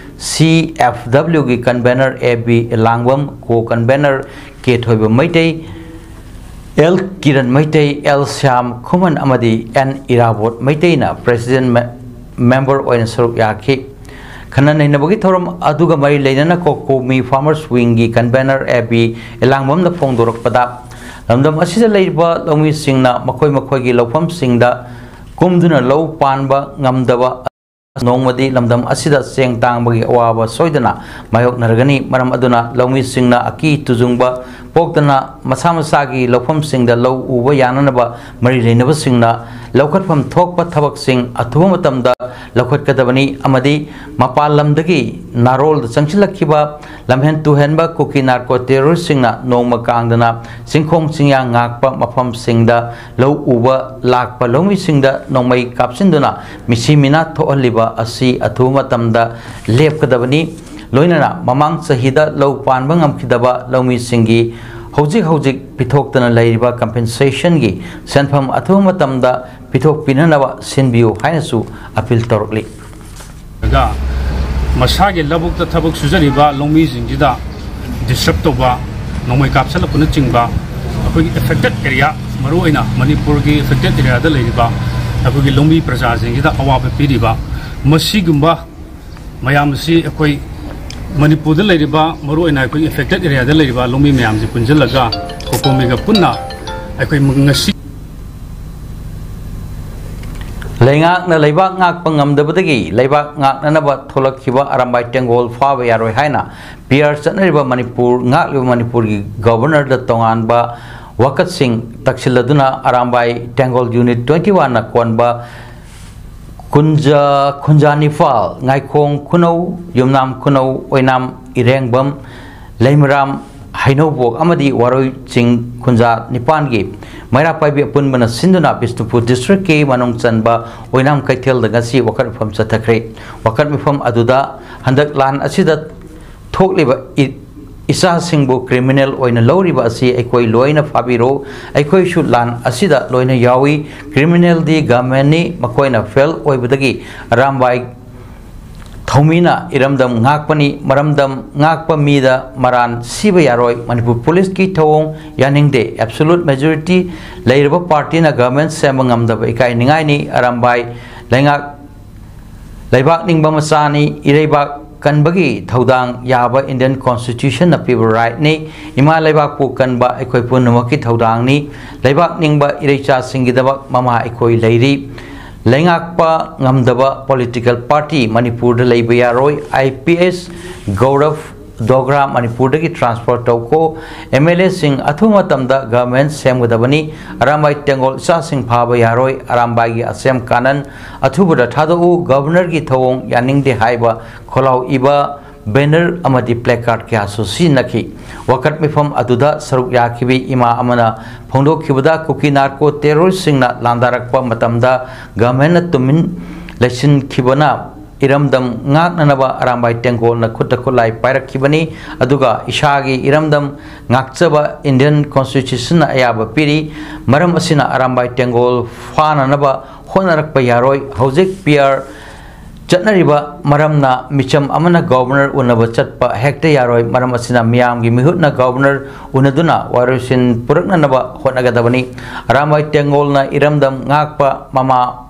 CFWꯒꯤ convener A B Ilangbam, co convener K Thoiba Meitei, L Kiran Meitei, L Shyam Khuman ꯑꯃꯗꯤ ꯑꯦꯟ ꯏꯔꯥꯕꯣꯠ ꯃꯩꯇꯩꯅ ꯄ꯭ꯔꯦꯁꯤꯗꯦꯟ ꯃꯦ-, ꯃꯦꯝꯕꯔ ꯑꯣꯏꯅ ꯁꯔꯨꯛ ꯌꯥꯈꯤ꯫ ꯈꯟꯅ ꯅꯩꯅꯕꯒꯤ ꯊꯧꯔꯝ ꯑꯗꯨꯒ ꯃꯔꯤ ꯂꯩꯅꯅ COCOMI Farmers Wingꯒꯤ ꯀꯟꯚꯦꯅꯔ ꯑꯦ ꯕꯤ ꯏꯂꯥꯡꯕꯝꯅ ꯐꯣꯡꯗꯣꯔꯛꯄꯗ, ꯂꯝꯗꯝ ꯑꯁꯤꯗ ꯂꯩꯔꯤꯕ ꯂꯧꯃꯤꯁꯤꯡꯅ ꯃꯈꯣꯏ ꯃꯈꯣꯏꯒꯤ ꯂꯧꯐꯝꯁꯤꯡꯗ ꯀꯨꯝꯗꯨꯅ ꯂꯧ ꯄꯥꯟꯕ ꯉꯝꯗꯕ ꯅꯣꯡꯃꯗꯤ ꯂꯝꯗꯝ ꯑꯁꯤꯗ ꯆꯦꯡ ꯇꯥꯡꯕꯒꯤ ꯑꯋꯥꯕ ꯁꯣꯏꯗꯅ ꯃꯥꯌꯣꯛꯅꯔꯒꯅꯤ꯫ ꯃꯔꯝ ꯑꯗꯨꯅ ꯂꯧꯃꯤꯁꯤꯡꯅ ꯑꯀꯤ ꯇꯨꯖꯨꯡꯕ ꯄꯣꯛꯇꯅ ꯃꯁꯥ ꯃꯁꯥꯒꯤ ꯂꯧꯐꯝꯁꯤꯡꯗ ꯂꯧ ꯎꯕ ꯌꯥꯅꯅꯕ ꯃꯔꯤ ꯂꯩꯅꯕꯁꯤꯡꯅ ꯂꯧꯈꯠꯐꯝ ꯊꯣꯛꯄ ꯊꯕꯛꯁꯤꯡ ꯑꯊꯨꯕ ꯃꯇꯝꯗ ꯂꯧꯈꯠꯀꯗꯕꯅꯤ ꯑꯃꯗꯤ ꯃꯄꯥꯟ ꯂꯝꯗꯒꯤ ꯅꯥꯔꯣꯜꯗ ꯆꯪꯁꯤꯜꯂꯛꯈꯤꯕ ꯂꯝꯍꯦꯟ ꯇꯨꯍꯦꯟꯕ ꯀꯨꯀꯤ ꯅꯥꯔꯀꯣ ꯇꯦꯔꯣꯔꯤꯁꯁꯤꯡꯅ ꯅꯣꯡꯃ ꯀꯥꯡꯗꯅ ꯆꯤꯡꯈꯣꯡ ꯆꯤꯡꯌꯥ ꯉꯥꯛꯄ ꯃꯐꯝꯁꯤꯡꯗ ꯂꯧ ꯎꯕ ꯂꯥꯛꯄ ꯂꯧꯃꯤꯁꯤꯡꯗ ꯅꯣꯡꯃꯩ ꯀꯥꯞꯁꯤꯟꯗꯨꯅ ꯃꯤꯁꯤ ꯃꯤꯅꯥ ꯊꯣꯛꯍꯜꯂꯤꯕ ꯑꯁꯤ ꯑꯊꯨꯕ ꯃꯇꯝꯗ ꯂꯦꯞꯀꯗꯕꯅꯤ꯫ ꯂꯣꯏꯅꯅ ꯃꯃꯥꯡ ꯆꯍꯤꯗ ꯂꯧ ꯄꯥꯟꯕ ꯉꯝꯈꯤꯗꯕ ꯂꯧꯃꯤꯁꯤꯡꯒꯤ ꯍꯧꯖꯤꯛ ꯍꯧꯖꯤꯛ ꯄꯤꯊꯣꯛꯇꯅ ꯂꯩꯔꯤꯕ ꯀꯝꯄꯦꯟꯁꯦꯁꯟꯒꯤ ꯁꯦꯟꯐꯝ ꯑꯊꯨꯕ ꯃꯇꯝꯗ ꯄꯤꯊꯣꯛꯄꯤꯅꯅꯕ ꯁꯤꯟꯕꯤꯌꯨ ꯍꯥꯏꯅꯁꯨ ꯑꯄꯤꯜ ꯇꯧꯔꯛꯂꯤ꯫ ꯒ ꯃꯁꯥꯒꯤ ꯂꯧꯕꯨꯛꯇ ꯊꯕꯛ ꯁꯨꯖꯔꯤꯕ ꯂꯧꯃꯤꯁꯤꯡꯁꯤꯗ ꯗꯤꯁꯇꯔꯕ ꯇꯧꯕ, ꯅꯣꯡꯃꯩ ꯀꯥꯞꯁꯤꯜꯂꯛꯄꯅꯆꯤꯡꯕ ꯑꯩꯈꯣꯏꯒꯤ ꯑꯦꯐꯦꯛꯇꯦꯠ ꯑꯦꯔꯤꯌꯥ, ꯃꯔꯨꯑꯣꯏꯅ ꯃꯅꯤꯄꯨꯔꯒꯤ ꯑꯦꯐꯦꯛꯇꯦꯠ ꯑꯦꯔꯤꯌꯥꯗ ꯂꯩꯔꯤꯕ ꯑꯩꯈꯣꯏꯒꯤ ꯂꯧꯃꯤ ꯄ꯭ꯔꯖꯥꯁꯤꯡꯁꯤꯗ ꯑꯋꯥꯕ ꯄꯤꯔꯤꯕ ꯃꯁꯤꯒꯨꯝꯕ ꯃꯌꯥꯝ ꯑꯁꯤ ꯑꯩꯈꯣꯏ ꯃꯅꯤꯄꯨꯔꯗ ꯂꯩꯔꯤꯕ, ꯃꯔꯨꯑꯣꯏꯅ ꯑꯩꯈꯣꯏ ꯑꯦꯐꯦꯛꯇꯦꯠ ꯑꯦꯔꯤꯌꯥꯗ ꯂꯩꯔꯤꯕ ꯂꯧꯃꯤ ꯃꯌꯥꯝꯁꯤ ꯄꯨꯟꯁꯤꯜꯂꯒ ꯀꯣꯀꯣꯃꯤꯒ ꯄꯨꯟꯅ ꯑꯩꯈꯣꯏ ꯉꯁꯤ ꯂꯩꯉꯥꯛꯅ ꯂꯩꯕꯥꯛ ꯉꯥꯛꯄ ꯉꯝꯗꯕꯗꯒꯤ ꯂꯩꯕꯥꯛ ꯉꯥꯛꯅꯅꯕ ꯊꯣꯛꯂꯛꯈꯤꯕ ꯑꯔꯥꯝꯕꯥꯏ ꯇꯦꯡꯒꯣꯜ ꯐꯥꯕ ꯌꯥꯔꯣꯏ ꯍꯥꯏꯅ ꯄꯤ ꯑꯥꯔ ꯆꯠꯅꯔꯤꯕ ꯃꯅꯤꯄꯨꯔ ꯉꯥꯛꯂꯤꯕ ꯃꯅꯤꯄꯨꯔꯒꯤ ꯒꯕꯔꯅꯔꯗ ꯇꯣꯉꯥꯟꯕ ꯋꯥꯀꯠꯁꯤꯡ ꯇꯛꯁꯤꯜꯂꯗꯨꯅ ꯑꯔꯥꯝꯕꯥꯏ ꯇꯦꯡꯒꯣꯜ ꯌꯨꯅꯤꯠ ꯇ꯭ꯋꯦꯟꯇꯤ ꯋꯥꯟꯅ ꯀꯣꯟꯕ ꯀꯨꯟꯖꯥ ꯈꯨꯟꯖꯥ ꯅꯤꯄꯥꯜ, ꯉꯥꯏꯈꯣꯡ ꯈꯨꯅꯧ, ꯌꯨꯝꯅꯥꯝ ꯈꯨꯅꯧ, ꯑꯣꯏꯅꯥꯝ, ꯏꯔꯦꯡꯕꯝ, ꯂꯩꯃꯔꯥꯝ, ꯍꯩꯅꯧꯕꯣꯛ ꯑꯃꯗꯤ ꯋꯥꯔꯣꯏ ꯆꯤꯡ ꯈꯨꯟꯖꯥ ꯅꯤꯄꯥꯟꯒꯤ ꯃꯩꯔꯥ ꯄꯥꯏꯕꯤ ꯑꯄꯨꯟꯕꯅ ꯁꯤꯟꯗꯨꯅ ꯕꯤꯁꯅꯨꯄꯨꯔ ꯗꯤꯁꯇ꯭ꯔꯤꯛꯀꯤ ꯃꯅꯨꯡ ꯆꯟꯕ ꯑꯣꯏꯅꯥꯝ ꯀꯩꯊꯦꯜꯗ ꯉꯁꯤ ꯋꯥꯀꯠ ꯃꯤꯐꯝ ꯆꯠꯊꯈ꯭ꯔꯦ꯫ ꯋꯥꯀꯠ ꯃꯤꯐꯝ ꯑꯗꯨꯗ ꯍꯟꯗꯛ ꯂꯥꯟ ꯑꯁꯤꯗ ꯊꯣꯛꯂꯤꯕ ꯏ- ꯏꯆꯥꯁꯤꯡꯕꯨ ꯀ꯭ꯔꯤꯃꯤꯅꯦꯜ ꯑꯣꯏꯅ ꯂꯧꯔꯤꯕ ꯑꯁꯤ ꯑꯩꯈꯣꯏ ꯂꯣꯏꯅ ꯐꯥꯕꯤꯔꯣ꯫ ꯑꯩꯈꯣꯏꯁꯨ ꯂꯥꯟ ꯑꯁꯤꯗ ꯂꯣꯏꯅ ꯌꯥꯎꯏ꯫ ꯀ꯭ꯔꯤꯃꯤꯅꯦꯜꯗꯤ ꯒꯃꯦꯟꯅꯤ, ꯃꯈꯣꯏꯅ ꯐꯦꯜ ꯑꯣꯏꯕꯗꯒꯤ ꯑꯔꯥꯝꯕꯥꯏ ꯊꯧꯃꯤꯅ ꯏꯔꯝꯗꯝ ꯉꯥꯛꯄꯅꯤ꯫ ꯃꯔꯝꯗꯝ ꯉꯥꯛꯄ ꯃꯤꯗ ꯃꯔꯥꯟ ꯁꯤꯕ ꯌꯥꯔꯣꯏ꯫ ꯃꯅꯤꯄꯨꯔ ꯄꯨꯂꯤꯁꯀꯤ ꯊꯧꯑꯣꯡ ꯌꯥꯅꯤꯡꯗꯦ꯫ ꯑꯦꯕꯁꯣꯂꯨꯠ ꯃꯦꯖꯣꯔꯤꯇꯤ ꯂꯩꯔꯕ ꯄꯥꯔꯇꯤꯅ ꯒꯃꯦꯟ ꯁꯦꯝꯕ ꯉꯝꯗꯕ ꯏꯀꯥꯏꯅꯤꯡꯉꯥꯏꯅꯤ꯫ ꯑꯔꯥꯝꯕꯥꯏ ꯂꯩꯉꯥꯛ ꯂꯩꯕꯥꯛ ꯅꯤꯡꯕ ꯃꯆꯥꯅꯤ꯫ ꯏꯔꯩꯕꯥꯛ ꯀꯟꯕꯒꯤ ꯊꯧꯗꯥꯡ ꯌꯥꯕ ꯏꯟꯗꯤꯌꯟ ꯀꯣꯟꯁꯇꯤꯇ꯭ꯌꯨꯁꯟꯅ ꯄꯤꯕ ꯔꯥꯏꯠꯅꯤ꯫ ꯏꯃꯥ ꯂꯩꯕꯥꯛꯄꯨ ꯀꯟꯕ ꯑꯩꯈꯣꯏ ꯄꯨꯝꯅꯃꯛꯀꯤ ꯊꯧꯗꯥꯡꯅꯤ꯫ ꯂꯩꯕꯥꯛ ꯅꯤꯡꯕ ꯏꯔꯩꯆꯥꯁꯤꯡꯒꯤꯗꯃꯛ ꯃꯃꯥ ꯑꯩꯈꯣꯏ ꯂꯩꯔꯤ꯫ ꯂꯩꯉꯥꯛꯄ ꯉꯝꯗꯕ ꯄꯣꯂꯤꯇꯤꯀꯦꯜ ꯄꯥꯔꯇꯤ ꯃꯅꯤꯄꯨꯔꯗ ꯂꯩꯕ ꯌꯥꯔꯣꯏ꯫ ꯑꯥꯏ ꯄꯤ ꯑꯦꯁ ꯒꯧꯔꯕ ꯗꯣꯒ꯭ꯔꯥ ꯃꯅꯤꯄꯨꯔꯗꯒꯤ ꯇ꯭ꯔꯥꯟꯁꯐꯔ ꯇꯧꯈꯣ꯫ ꯑꯦꯝ ꯑꯦꯜ ꯑꯦꯁꯤꯡ ꯑꯊꯨꯕ ꯃꯇꯝꯗ ꯒꯚꯔꯟꯃꯦꯟꯠ ꯁꯦꯝꯒꯗꯕꯅꯤ꯫ ꯑꯔꯥꯝꯕꯥꯏ ꯇꯦꯡꯒꯣꯜ ꯏꯆꯥꯁꯤꯡ ꯐꯥꯕ ꯌꯥꯔꯣꯏ꯫ ꯑꯔꯥꯝꯕꯥꯏꯒꯤ ꯑꯁꯦꯝ ꯀꯥꯅꯟ ꯑꯊꯨꯕꯗ ꯊꯥꯗꯣꯛꯎ꯫ ꯒꯚꯔꯅꯔꯒꯤ ꯊꯧꯑꯣꯡ ꯌꯥꯅꯤꯡꯗꯦ ꯍꯥꯏꯕ ꯈꯣꯜꯂꯥꯎ ꯏꯕ ꯕꯦꯅꯔ ꯑꯃꯗꯤ ꯄ꯭ꯂꯦꯀꯥꯔꯗ ꯀꯌꯥꯁꯨ ꯁꯤꯖꯤꯟꯅꯈꯤ꯫ ꯋꯥꯀꯠ ꯃꯤꯐꯝ ꯑꯗꯨꯗ ꯁꯔꯨꯛ ꯌꯥꯈꯤꯕꯤ ꯏꯃꯥ ꯑꯃꯅ ꯐꯣꯡꯗꯣꯛꯈꯤꯕꯗ, ꯀꯨꯀꯤ ꯅꯥꯔꯀꯣ ꯇꯦꯔꯣꯔꯤꯁꯁꯤꯡꯅ ꯂꯥꯟꯗꯥꯔꯛꯄ ꯃꯇꯝꯗ ꯒꯚꯔꯟꯃꯦꯟꯠꯅ ꯇꯨꯃꯤꯟ ꯂꯩꯁꯤꯟꯈꯤꯕꯅ ꯏꯔꯝꯗꯝ ꯉꯥꯛꯅꯅꯕ ꯑꯔꯥꯝꯕꯥꯏ ꯇꯦꯡꯒꯣꯜꯅ ꯈꯨꯠꯇ ꯈꯨꯠꯂꯥꯏ ꯄꯥꯏꯔꯛꯈꯤꯕꯅꯤ꯫ ꯑꯗꯨꯒ ꯏꯁꯥꯒꯤ ꯏꯔꯝꯗꯝ ꯉꯥꯛꯆꯕ ꯏꯟꯗꯤꯌꯟ ꯀꯣꯟꯁꯇꯤꯇ꯭ꯌꯨꯁꯟꯅ ꯑꯌꯥꯕ ꯄꯤꯔꯤ꯫ ꯃꯔꯝ ꯑꯁꯤꯅ ꯑꯔꯥꯝꯕꯥꯏ ꯇꯦꯡꯒꯣꯜ ꯐꯥꯅꯅꯕ ꯍꯣꯠꯅꯔꯛꯄ ꯌꯥꯔꯣꯏ꯫ ꯍꯧꯖꯤꯛ ꯄꯤ ꯑꯥꯔ ꯆꯠꯅꯔꯤꯕ ꯃꯔꯝꯅ ꯃꯤꯆꯝ ꯑꯃꯅ ꯒꯣꯕꯔꯅꯔ ꯎꯅꯕ ꯆꯠꯄ ꯍꯦꯛꯇ ꯌꯥꯔꯣꯏ꯫ ꯃꯔꯝ ꯑꯁꯤꯅ ꯃꯤꯌꯥꯝꯒꯤ ꯃꯤꯍꯨꯠꯅ ꯒꯣꯕꯔꯅꯔ ꯎꯅꯗꯨꯅ ꯋꯥꯔꯣꯏꯁꯤꯟ ꯄꯨꯔꯛꯅꯅꯕ ꯍꯣꯠꯅꯒꯗꯕꯅꯤ꯫ ꯑꯔꯥꯝꯕꯥꯏ ꯇꯦꯡꯒꯣꯜꯅ ꯏꯔꯝꯗꯝ ꯉꯥꯛꯄ ꯃꯃꯥ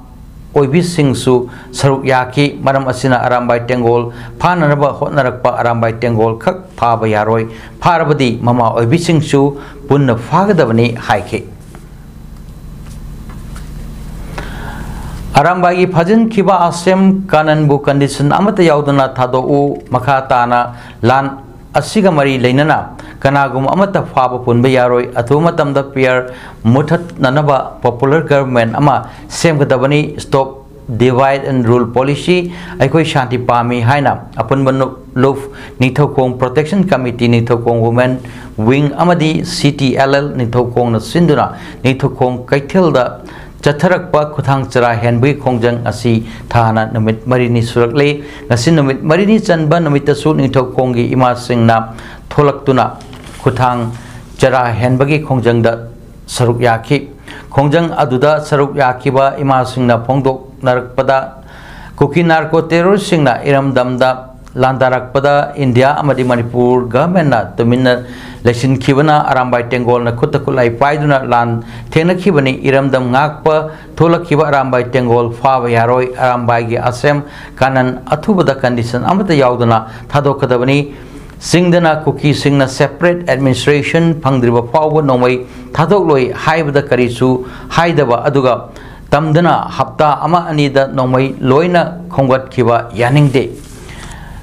ꯑꯣꯏꯕꯤꯁꯤꯡꯁꯨ ꯁꯔꯨꯛ ꯌꯥꯈꯤ꯫ ꯃꯔꯝ ꯑꯁꯤꯅ ꯑꯔꯥꯝꯕꯥꯏ ꯇꯦꯡꯒꯣꯜ ꯐꯥꯅꯅꯕ ꯍꯣꯠꯅꯔꯛꯄ ꯑꯔꯥꯝꯕꯥꯏ ꯇꯦꯡꯒꯣꯜ ꯈꯛ ꯐꯥꯕ ꯌꯥꯔꯣꯏ, ꯐꯥꯔꯕꯗꯤ ꯃꯃꯥ ꯑꯣꯏꯕꯤꯁꯤꯡꯁꯨ ꯄꯨꯟꯅ ꯐꯥꯒꯗꯕꯅꯤ ꯍꯥꯏꯈꯤ꯫ ꯑꯔꯥꯝꯕꯥꯏꯒꯤ ꯐꯥꯖꯤꯟꯈꯤꯕ ꯑꯥꯁꯦꯝ ꯀꯥꯅꯟꯕꯨ condition ꯑꯃꯠꯇ ꯌꯥꯎꯗꯅ ꯊꯥꯗꯣꯛꯎ, ꯃꯈꯥ ꯇꯥꯅ ꯂꯥꯟ ꯑꯁꯤꯒ ꯃꯔꯤ ꯂꯩꯅꯅ ꯀꯅꯥꯒꯨꯝꯕ ꯑꯃꯠꯇ ꯐꯥꯕ ꯄꯨꯟꯕ ꯌꯥꯔꯣꯏ꯫ ꯑꯊꯨꯕ ꯃꯇꯝꯗ ꯄꯤꯌꯔ ꯃꯨꯊꯠꯅꯅꯕ popular government ꯑꯃ ꯁꯦꯝꯒꯗꯕꯅꯤ꯫ Stop divide and rule policy, ꯑꯩꯈꯣꯏ ꯁꯥꯟꯇꯤ ꯄꯥꯝꯃꯤ ꯍꯥꯏꯅ ꯑꯄꯨꯟꯕ ꯂꯨꯞ Ningthoukhong Protection Committee, Ningthoukhong Women Wing ꯑꯃꯗꯤ C T L L ꯅꯤꯡꯊꯧꯈꯣꯡꯅ ꯁꯤꯟꯗꯨꯅ ꯅꯤꯡꯊꯧꯈꯣꯡ ꯀꯩꯊꯦꯜꯗ ꯆꯠꯊꯔꯛꯄ ꯈꯨꯊꯥꯡ ꯆꯔꯥ ꯍꯦꯟꯕꯒꯤ ꯈꯣꯡꯖꯪ ꯑꯁꯤ ꯊꯥꯅ ꯅꯨꯃꯤꯠ ꯃꯔꯤꯅꯤ ꯁꯨꯔꯛꯂꯦ꯫ ꯉꯁꯤ ꯅꯨꯃꯤꯠ ꯃꯔꯤꯅꯤ ꯆꯟꯕ ꯅꯨꯃꯤꯠꯇꯁꯨ ꯅꯤꯡꯊꯧꯈꯣꯡꯒꯤ ꯏꯃꯥꯁꯤꯡꯅ ꯊꯣꯛꯂꯛꯇꯨꯅ ꯈꯨꯊꯥꯡ ꯆꯔꯥ ꯍꯦꯟꯕꯒꯤ ꯈꯣꯡꯖꯪꯗ ꯁꯔꯨꯛ ꯌꯥꯈꯤ꯫ ꯈꯣꯡꯖꯪ ꯑꯗꯨꯗ ꯁꯔꯨꯛ ꯌꯥꯈꯤꯕ ꯏꯃꯥꯁꯤꯡꯅ ꯐꯣꯡꯗꯣꯛꯅꯔꯛꯄꯗ, ꯀꯨꯀꯤ narco terroristꯁꯤꯡꯅ ꯏꯔꯝꯗꯝꯗ ꯂꯥꯟꯗꯥꯔꯛꯄꯗ ꯏꯟꯗꯤꯌꯥ ꯑꯃꯗꯤ ꯃꯅꯤꯄꯨꯔ governmentꯅ ꯇꯨꯃꯤꯟꯅ ꯂꯩꯁꯤꯟꯈꯤꯕꯅ ꯑꯔꯥꯝꯕꯥꯏ ꯇꯦꯡꯒꯣꯜꯅ ꯈꯨꯠꯇ ꯈꯨꯠꯂꯥꯏ ꯄꯥꯏꯗꯨꯅ ꯂꯥꯟ ꯊꯦꯡꯅꯈꯤꯕꯅꯤ꯫ ꯏꯔꯝꯗꯝ ꯉꯥꯛꯄ ꯊꯣꯛꯂꯛꯈꯤꯕ ꯑꯔꯥꯝꯕꯥꯏ ꯇꯦꯡꯒꯣꯜ ꯐꯥꯕ ꯌꯥꯔꯣꯏ꯫ ꯑꯔꯥꯝꯕꯥꯏꯒꯤ ꯑꯁꯦꯝ ꯀꯥꯅꯟ ꯑꯊꯨꯕꯗ condition ꯑꯃꯠꯇ ꯌꯥꯎꯗꯅ ꯊꯥꯗꯣꯛꯀꯗꯕꯅꯤ꯫ ꯆꯤꯡꯗꯅ ꯀꯨꯀꯤꯁꯤꯡꯅ separate administration ꯐꯪꯗ꯭ꯔꯤꯕ ꯐꯥꯎꯕ ꯅꯣꯡꯃꯩ ꯊꯥꯗꯣꯛꯂꯣꯏ ꯍꯥꯏꯕꯗ ꯀꯔꯤꯁꯨ ꯍꯥꯏꯗꯕ, ꯑꯗꯨꯒ ꯇꯝꯗꯅ ꯍꯞꯇꯥ ꯑꯃ ꯑꯅꯤꯗ ꯅꯣꯡꯃꯩ ꯂꯣꯏꯅ ꯈꯣꯝꯒꯠꯈꯤꯕ ꯌꯥꯅꯤꯡꯗꯦ꯫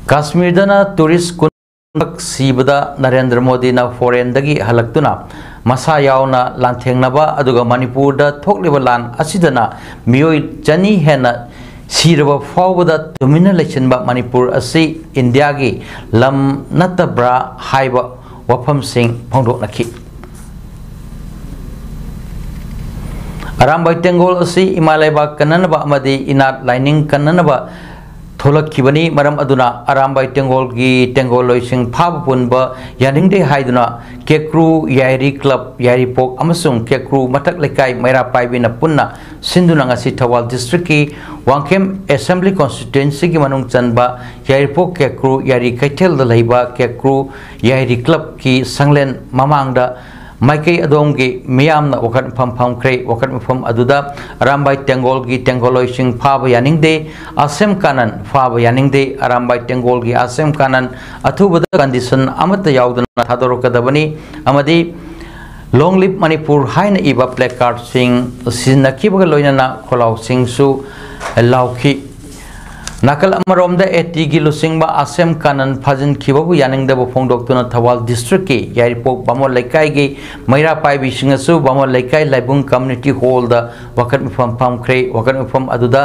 ꯀꯥꯁꯃꯤꯔꯗꯅ tourist ꯀꯨꯟꯈꯛ ꯁꯤꯕꯗ ꯅꯔꯦꯟꯗ꯭ꯔ ꯃꯣꯗꯤꯅ foreignꯗꯒꯤ ꯍꯜꯂꯛꯇꯨꯅ ꯃꯁꯥ ꯌꯥꯎꯅ ꯂꯥꯟꯊꯦꯡꯅꯕ, ꯑꯗꯨꯒ ꯃꯅꯤꯄꯨꯔꯗ ꯊꯣꯛꯂꯤꯕ ꯂꯥꯟ ꯑꯁꯤꯗꯅ ꯃꯤꯑꯣꯏ ꯆꯅꯤ ꯍꯦꯟꯅ ꯁꯤꯔꯕ ꯐꯥꯎꯕꯗ ꯇꯨꯃꯤꯟꯅ ꯂꯩꯁꯤꯟꯕ ꯃꯅꯤꯄꯨꯔ ꯑꯁꯤ ꯏꯟꯗꯤꯌꯥꯒꯤ ꯂꯝ ꯅꯠꯇꯕ꯭ꯔꯥ ꯍꯥꯏꯕ ꯋꯥꯐꯝꯁꯤꯡ ꯐꯣꯡꯗꯣꯛꯅꯈꯤ꯫ ꯑꯔꯥꯝꯕꯥꯏ ꯇꯦꯡꯒꯣꯜ ꯑꯁꯤ ꯏꯃꯥ ꯂꯩꯕꯥꯛ ꯀꯟꯅꯅꯕ ꯑꯃꯗꯤ ꯏꯅꯥꯠ ꯂꯥꯏꯅꯤꯡ ꯀꯟꯅꯅꯕ ꯊꯣꯛꯂꯛꯈꯤꯕꯅꯤ꯫ ꯃꯔꯝ ꯑꯗꯨꯅ ꯑꯔꯥꯝꯕꯥꯏ ꯇꯦꯡꯒꯣꯜꯒꯤ ꯇꯦꯡꯒꯣꯜꯂꯣꯏꯁꯤꯡ ꯐꯥꯕ ꯄꯨꯟꯕ ꯌꯥꯅꯤꯡꯗꯦ ꯍꯥꯏꯗꯨꯅ ꯀꯦꯀ꯭ꯔꯨ ꯌꯥꯏꯔꯤ club ꯌꯥꯏꯔꯤꯄꯣꯛ ꯑꯃꯁꯨꯡ ꯀꯦꯀ꯭ꯔꯨ ꯃꯊꯛ ꯂꯩꯀꯥꯏ ꯃꯩꯔꯥ ꯄꯥꯏꯕꯤꯅ ꯄꯨꯟꯅ ꯁꯤꯟꯗꯨꯅ ꯉꯁꯤ ꯊꯧꯕꯥꯜ districtꯀꯤ ꯋꯥꯡꯈꯦꯝ assembly constituencyꯒꯤ ꯃꯅꯨꯡ ꯆꯟꯕ ꯌꯥꯏꯔꯤꯄꯣꯛ ꯀꯦꯀ꯭ꯔꯨ ꯌꯥꯏꯔꯤ ꯀꯩꯊꯦꯜꯗ ꯂꯩꯕ ꯀꯦꯀ꯭ꯔꯨ ꯌꯥꯏꯔꯤ clubꯀꯤ ꯁꯪꯂꯦꯟ ꯃꯃꯥꯡꯗ ꯃꯥꯏꯀꯩ ꯑꯗꯣꯝꯒꯤ ꯃꯤꯌꯥꯝꯅ ꯋꯥꯀꯠ ꯃꯐꯝ ꯐꯝꯈ꯭ꯔꯦ꯫ ꯋꯥꯀꯠ ꯃꯐꯝ ꯑꯗꯨꯗ ꯑꯔꯥꯝꯕꯥꯏ ꯇꯦꯡꯒꯣꯜꯒꯤ ꯇꯦꯡꯒꯣꯜꯂꯣꯏꯁꯤꯡ ꯐꯥꯕ ꯌꯥꯅꯤꯡꯗꯦ, ꯑꯁꯦꯝ ꯀꯥꯅꯟ ꯐꯥꯕ ꯌꯥꯅꯤꯡꯗꯦ, ꯑꯔꯥꯝꯕꯥꯏ ꯇꯦꯡꯒꯣꯜꯒꯤ ꯑꯁꯦꯝ ꯀꯥꯅꯟ ꯑꯊꯨꯕꯗ ꯀꯟꯗꯤꯁꯟ ꯑꯃꯠꯇ ꯌꯥꯎꯗꯅ ꯊꯥꯗꯣꯔꯛꯀꯗꯕꯅꯤ ꯑꯃꯗꯤ Long Live Manipur ꯍꯥꯏꯅ ꯏꯕ placardꯁꯤꯡ ꯁꯤꯖꯤꯟꯅꯈꯤꯕꯒ ꯂꯣꯏꯅꯅ ꯈꯣꯜꯂꯥꯎꯁꯤꯡꯁꯨ ꯂꯥꯎꯈꯤ꯫ ꯅꯥꯀꯜ ꯑꯃꯔꯣꯝꯗ ATꯒꯤ ꯂꯨꯆꯤꯡꯕ ꯑꯁꯦꯝ ꯀꯥꯅꯟ ꯐꯥꯖꯤꯟꯈꯤꯕꯕꯨ ꯌꯥꯅꯤꯡꯗꯕ ꯐꯣꯡꯗꯣꯛꯇꯨꯅ ꯊꯧꯕꯥꯜ districtꯀꯤ ꯌꯥꯏꯔꯤꯄꯣꯛ ꯕꯥꯃꯣꯟ ꯂꯩꯀꯥꯏꯒꯤ ꯃꯩꯔꯥ ꯄꯥꯏꯕꯤꯁꯤꯡꯅꯁꯨ ꯕꯥꯃꯣꯟ ꯂꯩꯀꯥꯏ ꯂꯥꯏꯕꯨꯡ community hallꯗ ꯋꯥꯀꯠ ꯃꯤꯐꯝ ꯐꯝꯈ꯭ꯔꯦ꯫ ꯋꯥꯀꯠ ꯃꯤꯐꯝ ꯑꯗꯨꯗ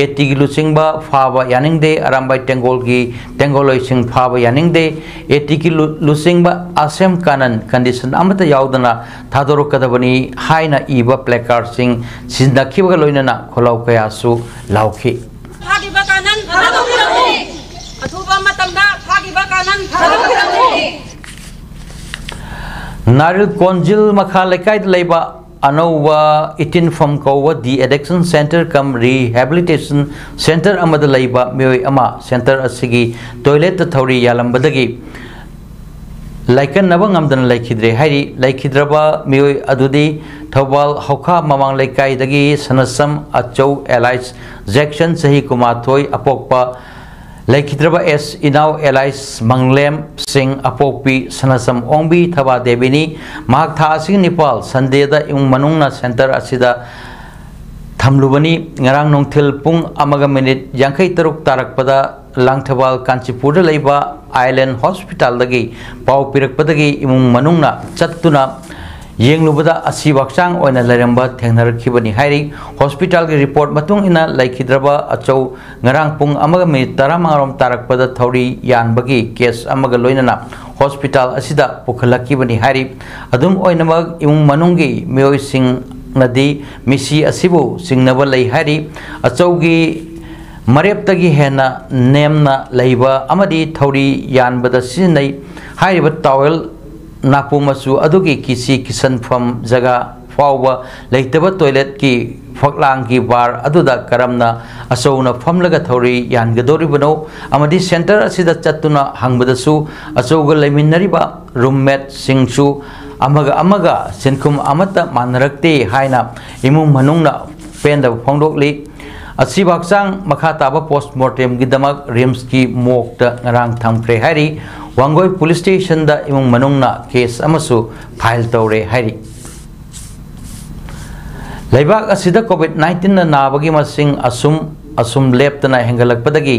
ATꯒꯤ ꯂꯨꯆꯤꯡꯕ ꯐꯥꯕ ꯌꯥꯅꯤꯡꯗꯦ, ꯑꯔꯥꯝꯕꯥꯏ ꯇꯦꯡꯒꯣꯜꯒꯤ ꯇꯦꯡꯒꯣꯜꯂꯣꯏꯁꯤꯡ ꯐꯥꯕ ꯌꯥꯅꯤꯡꯗꯦ, ATꯒꯤ ꯂꯨ-, ꯂꯨꯆꯤꯡꯕ ꯑꯁꯦꯝ ꯀꯥꯅꯟ condition ꯑꯃꯠꯇ ꯌꯥꯎꯗꯅ ꯊꯥꯗꯣꯔꯛꯀꯗꯕꯅꯤ ꯍꯥꯏꯅ ꯏꯕ placardꯁꯤꯡ ꯁꯤꯖꯤꯟꯅꯈꯤꯕꯒ ꯂꯣꯏꯅꯅ ꯈꯣꯜꯂꯥꯎ ꯀꯌꯥꯁꯨ ꯂꯥꯎꯈꯤ꯫ ꯐꯥꯈꯤꯕ ꯀꯥꯅꯟ ꯊꯥꯗꯣꯛꯄꯤꯔꯝꯃꯤ꯫ ꯑꯊꯨꯕ ꯃꯇꯝꯗ ꯐꯥꯈꯤꯕ ꯀꯥꯅꯟ ꯊꯥꯗꯣꯛꯄꯤꯔꯝꯃꯤ꯫ ꯅꯥꯔꯤꯜ ꯀꯣꯟꯖꯤꯜ ꯃꯈꯥ ꯂꯩꯀꯥꯏꯗ ꯂꯩꯕ ꯑꯅꯧꯕ ꯏꯇꯤꯟꯐꯝ ꯀꯧꯕ de-addiction centre cum rehabilitation centre ꯑꯃꯗ ꯂꯩꯕ ꯃꯤꯑꯣꯏ ꯑꯃ centre ꯑꯁꯤꯒꯤ toiletꯇ ꯊꯧꯔꯤ ꯌꯥꯜꯂꯝꯕꯗꯒꯤ ꯂꯥꯏꯀꯠꯅꯕ ꯉꯝꯗꯅ ꯂꯩꯈꯤꯗ꯭ꯔꯦ ꯍꯥꯏꯔꯤ꯫ ꯂꯩꯈꯤꯗ꯭ꯔꯕ ꯃꯤꯑꯣꯏ ꯑꯗꯨꯗꯤ ꯊꯧꯕꯥꯜ ꯍꯧꯈꯥ ꯃꯃꯥꯡ ꯂꯩꯀꯥꯏꯗꯒꯤ ꯁꯅꯁꯝ ꯑꯆꯧ alias ꯖꯦꯛꯁꯟ, ꯆꯍꯤ ꯀꯨꯟꯃꯥꯊꯣꯏ, ꯑꯄꯣꯛꯄ ꯂꯩꯈꯤꯗ꯭ꯔꯕ ꯑꯦꯁ ꯏꯅꯥꯎ alias ꯃꯪꯂꯦꯝ ꯁꯤꯡ, ꯑꯄꯣꯛꯄꯤ ꯁꯅꯁꯝ ꯑꯣꯡꯕꯤ ꯊꯕꯥ ꯗꯦꯕꯤꯅꯤ꯫ ꯃꯍꯥꯛ ꯊꯥ ꯑꯁꯤꯒꯤ ꯅꯤꯄꯥꯜ Sundayꯗ ꯏꯃꯨꯡ ꯃꯅꯨꯡꯅ centre ꯑꯁꯤꯗ ꯊꯝꯂꯨꯕꯅꯤ꯫ ꯉꯔꯥꯡ ꯅꯨꯡꯊꯤꯜ ꯄꯨꯡ ꯑꯃꯒ minute ꯌꯥꯡꯈꯩ ꯇꯔꯨꯛ ꯇꯥꯔꯛꯄꯗ ꯂꯥꯡꯊꯕꯥꯜ ꯀꯥꯟꯆꯤꯄꯨꯔꯗ ꯂꯩꯕ Island Hospitalꯗꯒꯤ ꯄꯥꯎ ꯄꯤꯔꯛꯄꯗꯒꯤ ꯏꯃꯨꯡ ꯃꯅꯨꯡꯅ ꯆꯠꯇꯨꯅ ꯌꯦꯡꯂꯨꯕꯗ ꯑꯁꯤꯕ ꯍꯛꯆꯥꯡ ꯑꯣꯏꯅ ꯂꯩꯔꯝꯕ ꯊꯦꯡꯅꯔꯛꯈꯤꯕꯅꯤ ꯍꯥꯏꯔꯤ꯫ Hospitalꯒꯤ report ꯃꯇꯨꯡ ꯏꯟꯅ ꯂꯩꯈꯤꯗ꯭ꯔꯕ ꯑꯆꯧ ꯉꯔꯥꯡ ꯄꯨꯡ ꯑꯃꯒ minute ꯇꯔꯥꯃꯉꯥꯔꯣꯝ ꯇꯥꯔꯛꯄꯗ ꯊꯧꯔꯤ ꯌꯥꯟꯕꯒꯤ case ꯑꯃꯒ ꯂꯣꯏꯅꯅ hospital ꯑꯁꯤꯗ ꯄꯨꯈꯠꯂꯛꯈꯤꯕꯅꯤ ꯍꯥꯏꯔꯤ꯫ ꯑꯗꯨꯝ ꯑꯣꯏꯅꯃꯛ, ꯏꯃꯨꯡ ꯃꯅꯨꯡꯒꯤ ꯃꯤꯑꯣꯏꯁꯤꯡꯅꯗꯤ ꯃꯤꯁꯤ ꯑꯁꯤꯕꯨ ꯆꯤꯡꯅꯕ ꯂꯩ ꯍꯥꯏꯔꯤ꯫ ꯑꯆꯧꯒꯤ ꯃꯔꯦꯞꯇꯒꯤ ꯍꯦꯟꯅ ꯅꯦꯝꯅ ꯂꯩꯕ ꯑꯃꯗꯤ ꯊꯧꯔꯤ ꯌꯥꯟꯕꯗ ꯁꯤꯖꯤꯟꯅꯩ ꯍꯥꯏꯔꯤꯕ towel ꯅꯥꯄꯨ ꯃꯆꯨ ꯑꯗꯨꯒꯤ ꯀꯤꯁꯤ ꯀꯤꯁꯟꯐꯝ ꯖꯒꯥ ꯐꯥꯎꯕ ꯂꯩꯇꯕ toiletꯀꯤ ꯐꯛꯂꯥꯡꯒꯤ bar ꯑꯗꯨꯗ ꯀꯔꯝꯅ ꯑꯆꯧꯅ ꯐꯝꯂꯒ ꯊꯧꯔꯤ ꯌꯥꯟꯒꯗꯧꯔꯤꯕꯅꯣ ꯑꯃꯗꯤ centre ꯑꯁꯤꯗ ꯆꯠꯇꯨꯅ ꯍꯪꯕꯗꯁꯨ ꯑꯆꯧꯒ ꯂꯩꯃꯤꯟꯅꯔꯤꯕ roommateꯁꯤꯡꯁꯨ ꯑꯃꯒ ꯑꯃꯒ ꯁꯤꯟꯐꯝ ꯑꯃꯠꯇ ꯃꯥꯟꯅꯔꯛꯇꯦ ꯍꯥꯏꯅ ꯏꯃꯨꯡ ꯃꯅꯨꯡꯅ ꯄꯦꯟꯗꯕ ꯐꯣꯡꯗꯣꯛꯂꯤ꯫ ꯑꯁꯤꯕ ꯍꯛꯆꯥꯡ ꯃꯈꯥ ꯇꯥꯕ ꯄꯣꯁꯃꯣꯔꯇꯦꯝꯒꯤꯗꯃꯛ ꯔꯤꯝꯁꯀꯤ ꯃꯣꯔꯒꯇ ꯉꯔꯥꯡ ꯊꯝꯈ꯭ꯔꯦ ꯍꯥꯏꯔꯤ꯫ ꯋꯥꯡꯒꯣꯏ ꯄꯨꯂꯤꯁ ꯁ꯭ꯇꯦꯁꯟꯗ ꯏꯃꯨꯡ ꯃꯅꯨꯡꯅ ꯀꯦꯁ ꯑꯃꯁꯨ ꯐꯥꯏꯜ ꯇꯧꯔꯦ ꯍꯥꯏꯔꯤ꯫ ꯂꯩꯕꯥꯛ ꯑꯁꯤꯗ ꯀꯣꯚꯤꯗ ꯅꯥꯏꯟꯇꯤꯟꯅ ꯅꯥꯕꯒꯤ ꯃꯁꯤꯡ ꯑꯁꯨꯝ ꯑꯁꯨꯝ ꯂꯦꯞꯇꯅ ꯍꯦꯟꯒꯠꯂꯛꯄꯗꯒꯤ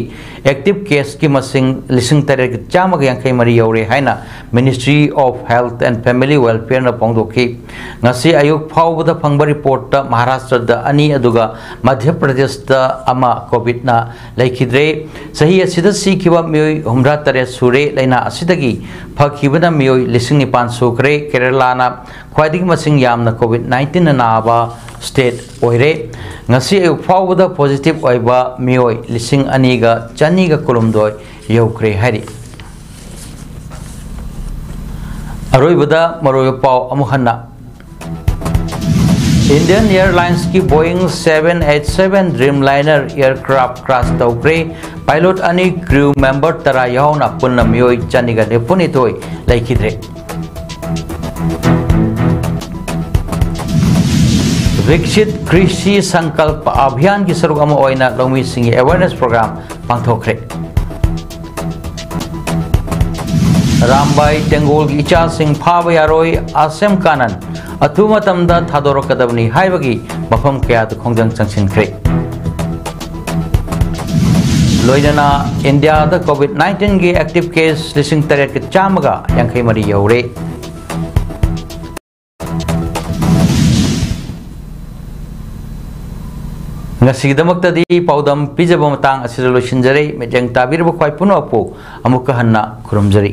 ꯑꯦꯛꯇꯤꯚ ꯀꯦꯁꯀꯤ ꯃꯁꯤꯡ ꯂꯤꯁꯤꯡ ꯇꯔꯦꯠ ꯆꯥꯝꯃꯒ ꯌꯥꯡꯈꯩ ꯃꯔꯤ ꯌꯧꯔꯦ ꯍꯥꯏꯅ Ministry of Health and Family Welfareꯅ ꯐꯣꯡꯗꯣꯛꯈꯤ꯫ ꯉꯁꯤ ꯑꯌꯨꯛ ꯐꯥꯎꯕꯗ ꯐꯪꯕ ꯔꯤꯄꯣꯔꯠꯇ ꯃꯍꯥꯔꯥꯁꯇ꯭ꯔꯗ ꯑꯅꯤ, ꯑꯗꯨꯒ ꯃꯙ꯭ꯌ ꯄ꯭ꯔꯗꯦꯁꯇ ꯑꯃ ꯀꯣꯚꯤꯗꯅ ꯂꯩꯈꯤꯗ꯭ꯔꯦ꯫ ꯆꯍꯤ ꯑꯁꯤꯗ ꯁꯤꯈꯤꯕ ꯃꯤꯑꯣꯏ ꯍꯨꯝꯗ꯭ꯔꯥ ꯇꯔꯦꯠ ꯁꯨꯔꯦ꯫ ꯂꯥꯏꯅꯥ ꯑꯁꯤꯗꯒꯤ ꯐꯈꯤꯕꯅ ꯃꯤꯑꯣꯏ ꯂꯤꯁꯤꯡ ꯅꯤꯄꯥꯟ ꯁꯨꯈ꯭ꯔꯦ꯫ ꯀꯦꯔꯂꯥꯅ ꯈ꯭ꯋꯥꯏꯗꯒꯤ ꯃꯁꯤꯡ ꯌꯥꯝꯅ ꯀꯣꯚꯤꯗ ꯅꯥꯏꯟꯇꯤꯟꯅ ꯅꯥꯕ ꯁ꯭ꯇꯦꯠ ꯑꯣꯏꯔꯦ꯫ ꯉꯁꯤ ꯑꯌꯨꯛ ꯐꯥꯎꯕꯗ ꯄꯣꯖꯤꯇꯤꯚ ꯑꯣꯏꯕ ꯃꯤꯑꯣꯏ ꯂꯤꯁꯤꯡ ꯑꯅꯤꯒ ꯆꯅꯤꯒ ꯀꯨꯟꯍꯨꯝꯗꯣꯏ ꯌꯧꯈ꯭ꯔꯦ ꯍꯥꯏꯔꯤ꯫ ꯑꯔꯣꯏꯕꯗ ꯃꯔꯨꯑꯣꯏꯕ ꯄꯥꯎ ꯑꯃꯨꯛ ꯍꯟꯅ꯫ Indian Airlinesꯀꯤ Boeing seven eight seven Dreamliner aircraft crash ꯇꯧꯈ꯭ꯔꯦ꯫ Pilot ꯑꯅꯤ, crew member ꯇꯔꯥ ꯌꯥꯎꯅ ꯄꯨꯟꯅ ꯃꯤꯑꯣꯏ ꯆꯅꯤꯒ ꯅꯤꯐꯨꯅꯤꯊꯣꯏ ꯂꯩꯈꯤꯗ꯭ꯔꯦ꯫ ꯚꯤꯛꯁꯤꯠ ꯀ꯭ꯔꯤꯁꯤ ꯁꯪꯀꯜꯄ ꯑꯚꯤꯌꯥꯟꯒꯤ ꯁꯔꯨꯛ ꯑꯃ ꯑꯣꯏꯅ ꯂꯧꯃꯤꯁꯤꯡꯒꯤ awareness program ꯄꯥꯡꯊꯣꯛꯈ꯭ꯔꯦ꯫ ꯔꯥꯝꯕꯥꯏ ꯇꯦꯡꯒꯣꯜꯒꯤ ꯏꯆꯥꯁꯤꯡ ꯐꯥꯕ ꯌꯥꯔꯣꯏ, ꯑꯁꯦꯝ ꯀꯥꯅꯟ ꯑꯊꯨꯕ ꯃꯇꯝꯗ ꯊꯥꯗꯣꯔꯛꯀꯗꯕꯅꯤ ꯍꯥꯏꯕꯒꯤ ꯃꯐꯝ ꯀꯌꯥꯗ ꯈꯣꯡꯖꯪ ꯆꯪꯁꯤꯟꯈ꯭ꯔꯦ꯫ ꯂꯣꯏꯅꯅ ꯏꯟꯗꯤꯌꯥꯗ ꯀꯣꯚꯤꯗ ꯅꯥꯏꯟꯇꯤꯟꯒꯤ ꯑꯦꯛꯇꯤꯚ ꯀꯦꯁ ꯂꯤꯁꯤꯡ ꯇꯔꯦꯠꯀ ꯆꯥꯝꯃꯒ ꯌꯥꯡꯈꯩ ꯃꯔꯤ ꯌꯧꯔꯦ꯫ ꯉꯁꯤꯒꯤꯗꯃꯛꯇꯗꯤ ꯄꯥꯎꯗꯝ ꯄꯤꯖꯕ ꯃꯇꯥꯡ ꯑꯁꯤꯗ ꯂꯣꯏꯁꯤꯟꯖꯔꯦ꯫ ꯃꯤꯠꯌꯦꯡ ꯇꯥꯕꯤꯔꯕ ꯈ꯭ꯋꯥꯏ ꯄꯨꯝꯅꯃꯛꯄꯨ ꯑꯃꯨꯛꯀ ꯍꯟꯅ ꯈꯨꯔꯨꯝꯖꯔꯤ꯫